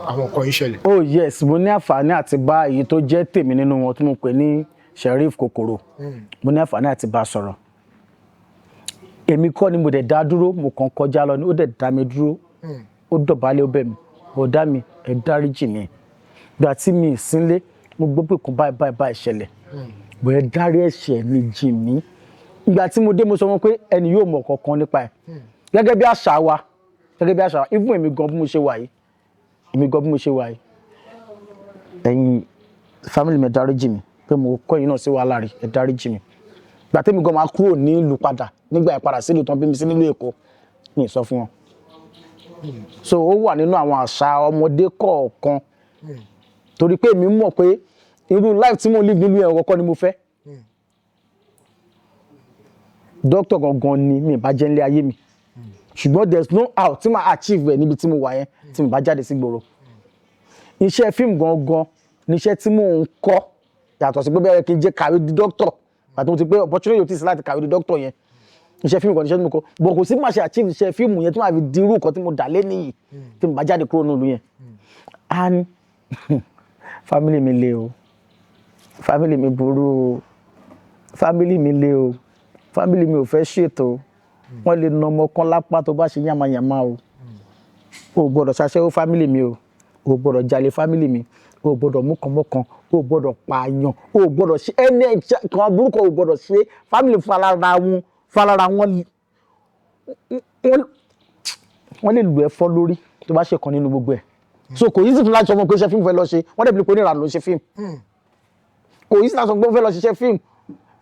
àwọn nǹkan yìí ṣẹlẹ̀? Oh yes, mo ní àǹfààní àti bá èyí tó jẹ́ tèmi nínú wọn tí mo pè ní Sheriff Kokoro, mo ní àǹfààní àti bá a sọ̀rọ̀. Èmi kọ́ ni mo dẹ̀ dá dúró, mo kàn kọjá lọ ni. Ó dẹ̀ dá mi dúró, ó dọ̀bálẹ̀, ó bẹ̀ mí, "Bọ̀dá mi, ẹ dáríjì mi. Gbà tí mi ì sínlé, mo gbọ́ pé kò báyìí báyìí báyìí ṣẹlẹ̀, bọ̀ ẹ dárí ẹ̀ṣẹ̀ mi jì mí." Ìgbà tí mo dé, mo sọ wọn pé ẹni yóò mọ̀ kankan nípa ẹ̀. Gẹ́gẹ́ bí àṣà wa, even èmi gan bí mo ṣe wà yìí, èmi gan bí mo ṣe wà yìí, ẹ̀yin family mi, ẹ dáríjì mi pé mo kọ́ ẹ̀yin náà sí wàhálà rí, ẹ dáríjì mi. Ìgbà tẹ́mi gan máa kúrò nílùú padà nígbà yẹn, padà sílùú tán bí mi sí nílùú Èkó, mi ì sọ fún wọn. So ó wà nínú àwọn àṣà ọmọdé kọ̀ọ̀kan, torí pé èmi mọ̀ pé irú life tí mo live nílùú yẹn kọ́kọ́ ni mo fẹ́. Doctor gangan ni mi bá jẹ́ nílé ayé mi, ṣùgbọ́n there is no how tí màá achieve ẹ̀ níbi tí mo wà yẹn tí mo bá jáde sí gbòòrò. Iṣẹ́ fíìmù gangan níṣẹ́ tí mò ń kọ́, yàtọ̀ sí pé bẹ́ẹ̀ kí n jẹ́ kàwé di doctor. Àti mo ti pé opportunity yóò ti sí láti kàwé di doctor yẹn, iṣẹ́ fíìmù kan níṣẹ́ tí mo kọ́, but kò sí má ṣe achieve iṣẹ́ fíìmù yẹn tí màá fi di irú nǹkan tí mo dà lé nìyí tí mo bá jáde kúrò nílùú yẹn. And family mi le o, family mi burú o, family mi le o, family mi ò fẹ́ ṣètò. Wọ́n lè na ọmọ kan lápá tó bá ṣe yàmàyàmà o. O gbọ́dọ̀ ṣaṣẹ́wó family mi o, o gbọ́dọ̀ jalè family mi o, gbọ́dọ̀ mú kan mọ́kan o, gbọ́dọ̀ pààyàn o, gbọ́dọ̀ ṣe ẹni kan burúkú o, gbọ́dọ̀ ṣe. Family falára wọn, wọ́n lè lù ẹ́ fọ́ lórí tó bá ṣe kan nínú gbogbo ẹ̀. So kò easy fún láti sọ fún pé iṣẹ́ fíìmù fẹ́ lọ ṣe. Wọ́n dẹ̀ bí pé oníranù ló ṣe fíìmù. Kò easy láti sọ pé ó fẹ́ lọ ṣiṣẹ́ fíìmù.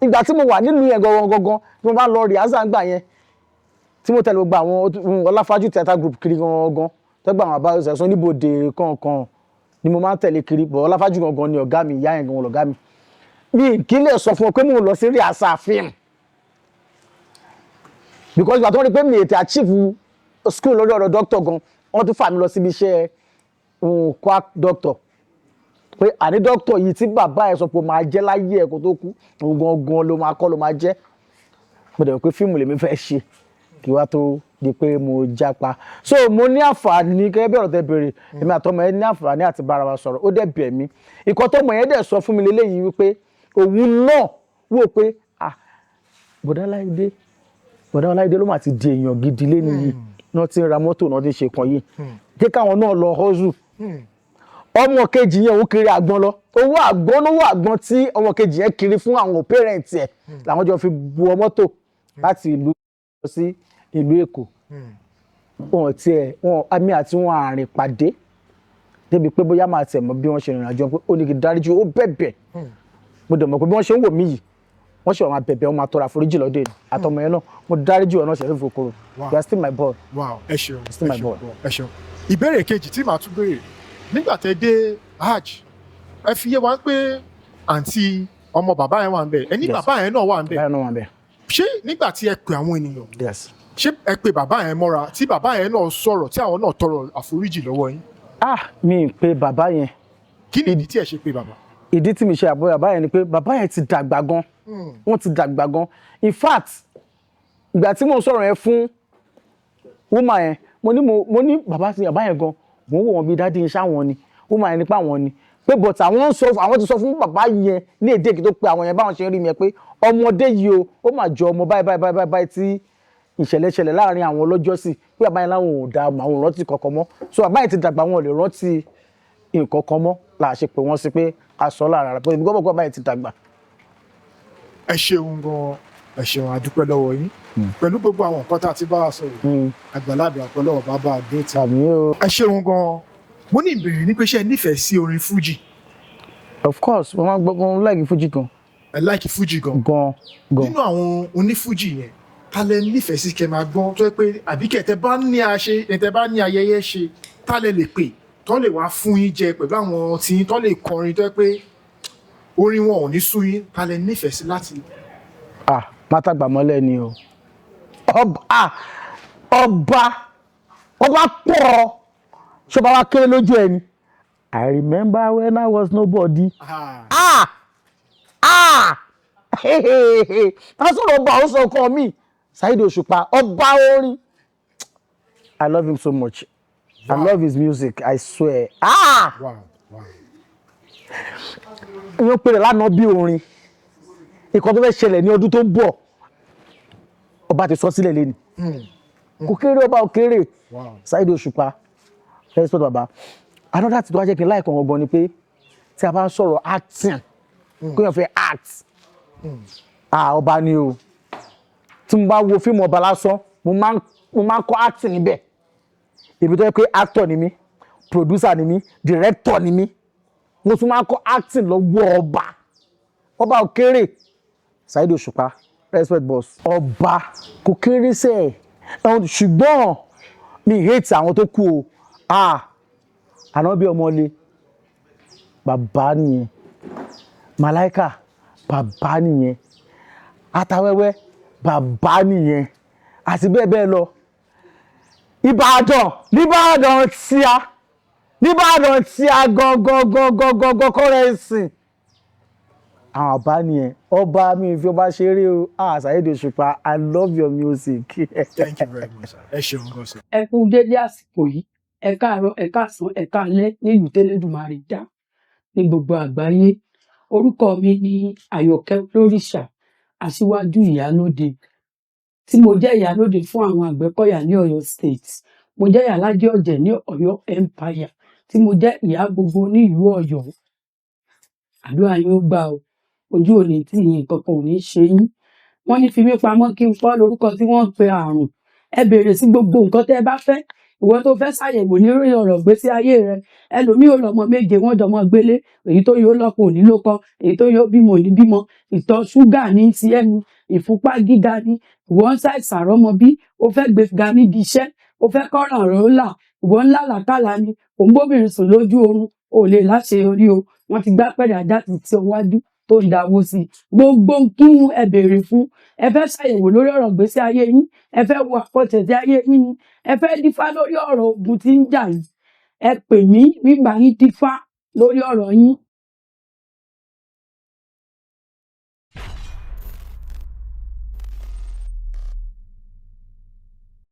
Ìgbà tí mo wà nílùú yẹn gangan gangan, tí mo bá lọ rehearsal ńgbà yẹn, tí mo tẹ̀lé gbogbo àwọn Ọláfájú theatre group kiri gangan, tẹ́gbà àwọn àbá ṣẹ̀sán níbodè kọ̀ọ̀kan ni mo máa ń tẹ̀lé kiri bọ̀. Ọláfájú gangan ni ọ̀gá mi, ìyá yẹn gangan lọ̀gá mi. Mi kì í lè sọ fún ọ pé mo lọ sí rehearsal fíìmù, because ìgbà tó wọ́n rí pé mi ètè achieve school lórí ọ̀rọ̀ doctor gan, wọ́n tún fà mí lọ síbi iṣẹ́ quack doctor, pé àní doctor yìí tí bàbá ẹ̀ sọ pé ó máa jẹ́ láyé ẹ̀ kó tó kú, òun gangan ló máa kọ́, ló máa jẹ́. Mo dẹ̀ rò pé fíìmù lèmi fẹ́ ṣe kí wá tó di pé mo jápa. So mo ní àǹfààní, gẹ́gẹ́ bí ọ̀rọ̀ tẹ béèrè, èmi àtọmọ yẹn ní àǹfààní àti bára wa sọ̀rọ̀. Ó dẹ̀ bẹ̀ mí. Ìkọ́ tọmọ yẹn dẹ̀ sọ fún mi lélẹ́yìí wípé òun náà wò pé, ah, bọ̀dá Láìdé, bọ̀dá Láìdé ló mà ti di èèyàn gidi lé nìyí náà, ti ń ra mọ́tò náà, ti ń ṣe kan yìí, jẹ́ káwọn náà lọ hustle. Ọmọ kejì yẹn, òun kiri àgbọn lọ. Owó àgbọn lówó àgbọn tí ọmọ kejì yẹn kiri fún àwọn parents ẹ̀ làwọn jọ fi bu ọ mọ́tò láti ìlú lọ sí ìlú Èkó. Wọn tiẹ̀ wọn, àmì àti wọn àrìn pàdé débi pé bóyá máa tẹ̀ mọ́ bí wọ́n ṣe rìnrìn àjò pé ó ní kí dáríjì. Ó bẹ̀bẹ̀. Mo dẹ̀ mọ̀ pé bí wọ́n ṣe ń wò mí yìí, wọ́n ṣe wọ́n máa bẹ̀bẹ̀, wọ́n máa tọrọ àforíjì lọ́dọ̀ èmi àtọmọ yẹn náà. Mo dáríjì wọn náà, ṣe fífi kúrò. You are still my boy. Wow, ẹ ṣeun. Still Ẹ my ṣeun boy. Ẹ ṣeun. Ìbéèrè kejì tí màá tún béèrè, nígbà tẹ́ dé hajj, ẹ fi yé wa pé àǹtí ọmọ bàbá yẹn wà ń bẹ̀, ẹ ní Yes. bàbá yẹn náà wà ń bẹ̀. Báyọ̀ náà wà bẹ́ẹ̀. Ṣé nígbà tí ẹ pè àwọn ènìyàn, Yes. ṣé ẹ pe bàbá yẹn mọ́ra, tí bàbá yẹn náà sọ̀rọ̀, tí àwọn náà tọrọ àforíjì lọ́wọ́ yín? Ah, mi ì pe bàbá yẹn. Kí ni ìdí tí ẹ ṣe pe bàbá? Ìdí tí mi ṣe àbọ̀ bàbá yẹn ni pé bàbá yẹn ti dàgbà gan. Wọ́n ti dàgbà gan. In fact, ìgbà tí mo ń sọ̀rọ̀ yẹn fún woman yẹn, mo ní bàbá ti bàbá yẹn gan, mo ń wò wọ́n bí daddy iṣẹ́ àwọn ni. Woman yẹn nípa àwọn ni pé, but àwọn ń sọ, àwọn ti sọ fún bàbá yẹn ní èdè kí tó pé àwọn yẹn báwọn ṣe ń rí mi yẹn pé ọmọdé yìí o, ó mà jọ ọmọ báyìí báyìí báyìí báyìí tí ìṣẹ̀lẹ̀ ṣẹlẹ̀ láàrin àwọn ọlọ́jọ́ sí, pé bàbá yẹn láwọn ò dá àwọn ò rántí kankan mọ́. So bàbá yẹn ti dàgbà, wọn ò lè rántí nǹkan kan mọ́ là ṣe pé wọ́n sí pé ká sọ lára rẹ̀ pé gbọ́dọ̀ pé bàbá yẹn ti dàgbà. Ẹ ṣeun gan, ẹ ṣeun, àdúpẹ́ lọ́wọ́ yín pẹ̀lú gbogbo àwọn nǹkan tá a ti bá wa sọ̀rọ̀. Àgbàlagbà pẹ̀lú bàbá àdó tí. Tàbí o. Ẹ ṣeun gan. Mo ní ìbéèrè ní pé ṣé ẹ nífẹ̀ẹ́ sí orin fújì? Of course, mo máa ń gbọ́, mo like fújì gan. Ẹ like fújì gan? Gan gan. Nínú àwọn onífújì yẹn, ta lẹ nífẹ̀ẹ́ sí kẹ́ máa gbọ́, tó yẹ pé àbí kẹ́ tẹ́ bá ní àṣe, tẹ́ bá ní ayẹyẹ ṣe, ta lẹ lè pè tó lè wá fún yín jẹ pẹ̀lú àwọn tí tó lè kọrin tó yẹ pé Orin wọn ò ní sú yín. Ta lẹ nífẹ̀ẹ́ sí láti? Ah, mátàgbàmọ́lẹ̀ ni o. Ọba, ah, ọba, ọba pọ̀. Ṣọba wa kéré lójú ẹni. I remember when I was nobody. Ah. Ah, ah, a sọ̀rọ̀ ọba, ó sọ ọkọ mi, Saheed Òṣùpá, ọba orin. I love him so much. I love his music, I swear. Ah, ìyẹn pèrè lánàá bí orin. Nǹkan tó fẹ́ ṣẹlẹ̀ ní ọdún tó ń bọ̀, ọba ti sọ sílẹ̀ lẹ́nu. Kò kéré, ọba ò kéré. Saheed Òṣùpá, respect baba. Another thing tó wá jẹ́ kí n like ọ̀gán ni pé tí a bá ń sọ̀rọ̀ acting, kéèyàn fẹ́ act, ah, ọba ni o. Tí mo bá wo fíìmù ọba lásán, mo máa ń kọ́ acting níbẹ̀. Ibi tó yẹ pé actor ni mí, producer ni mí, director ni mí, mo tún máa ń kọ́ acting lọ́wọ́ ọba. Ọba ò kéré. Saheed Òṣùpá, respect boss. Ọba kò kéré sẹ́ẹ̀. Ṣùgbọ́n mi hate àwọn tó kú o. Ah, Ànábì Ọmọlé, bàbá nìyẹn. Màláìkà, bàbá nìyẹn. Atawẹ́wẹ́, bàbá nìyẹn, àti bẹ́ẹ̀ bẹ́ẹ̀ lọ. Ìbàdàn, nìbàdàn tíá, nìbàdàn tíá gangan gangan gangan kọ́rẹ́nsì, àwọn bàbá nìyẹn. Ọba mi fi ọba ṣeré o. Ah, Saheed Òṣùpá, I love your music. Thank you very much, sir. Ẹ ṣeun gan, sir. Ẹ kú dédé àsìkò yìí. Ẹ káàárọ̀, ẹ káàsán, ẹ káalẹ́ nílùú tẹlẹdùmarè dá ní gbogbo àgbáyé. Orúkọ mi ní Àyọkẹ́ Olórìṣà, aṣíwájú ìyálóde, tí mo jẹ́ ìyálóde fún àwọn Àgbẹ̀kọ̀yà ní Ọ̀yọ́ State. Mo jẹ́ ìyálájẹ Ọ̀jẹ̀ ní Ọ̀yọ́ Empire, tí mo jẹ́ ìyá gbogbo ní ìlú Ọ̀yọ́. Àdúrà yín ó gbà o, ojú ò ní tì yín, nǹkan kan ò ní ṣe yín. Wọ́n ní fi mí pamọ́ kí n fọ́ lórúkọ tí wọ́n ń pe àrùn. Ẹ béèrè sí gbogbo nǹkan tẹ́ ẹ bá fẹ́. Ìwọ tó fẹ́ ṣàyẹ̀wò ní orí ọ̀rọ̀ ìgbésí ayé rẹ, ẹlòmíì ò lọ́mọ méje, wọ́n jọmọ gbélé. Èyí tó yóò lọ́kọ ò ní lókọ, èyí tó yóò bímọ ò ní bímọ. Ìtọ̀ ṣúgà ní ti ẹnu, ìfúnpá gíga ní, ìwọ ń ṣàìsàn àrọ́mọbí, ó fẹ́ gbéga níbi iṣẹ́, ó fẹ́ kọ́ràn rẹ̀ ó là, ìwọ ń lálàákàlà ni, ò ń bóbìnrin sùn lójú oorun, ò lè láṣeyọrí o, wọ́n ti gbá pẹ̀rẹ̀ ajá ti ti ọwájú tó ń dáwó sí i. Gbogbo kíhun ẹ béèrè fún. Ẹ fẹ́ ṣàyẹ̀wò lórí ọ̀rọ̀ ìgbésí ayé yín, ẹ fẹ́ wo àkọsẹ̀jayé ayé yín ni, ẹ fẹ́ dífá lórí ọ̀rọ̀ ogun tí ń jà yín, ẹ pè mí, wígbà yín dífá lórí ọ̀rọ̀ yín.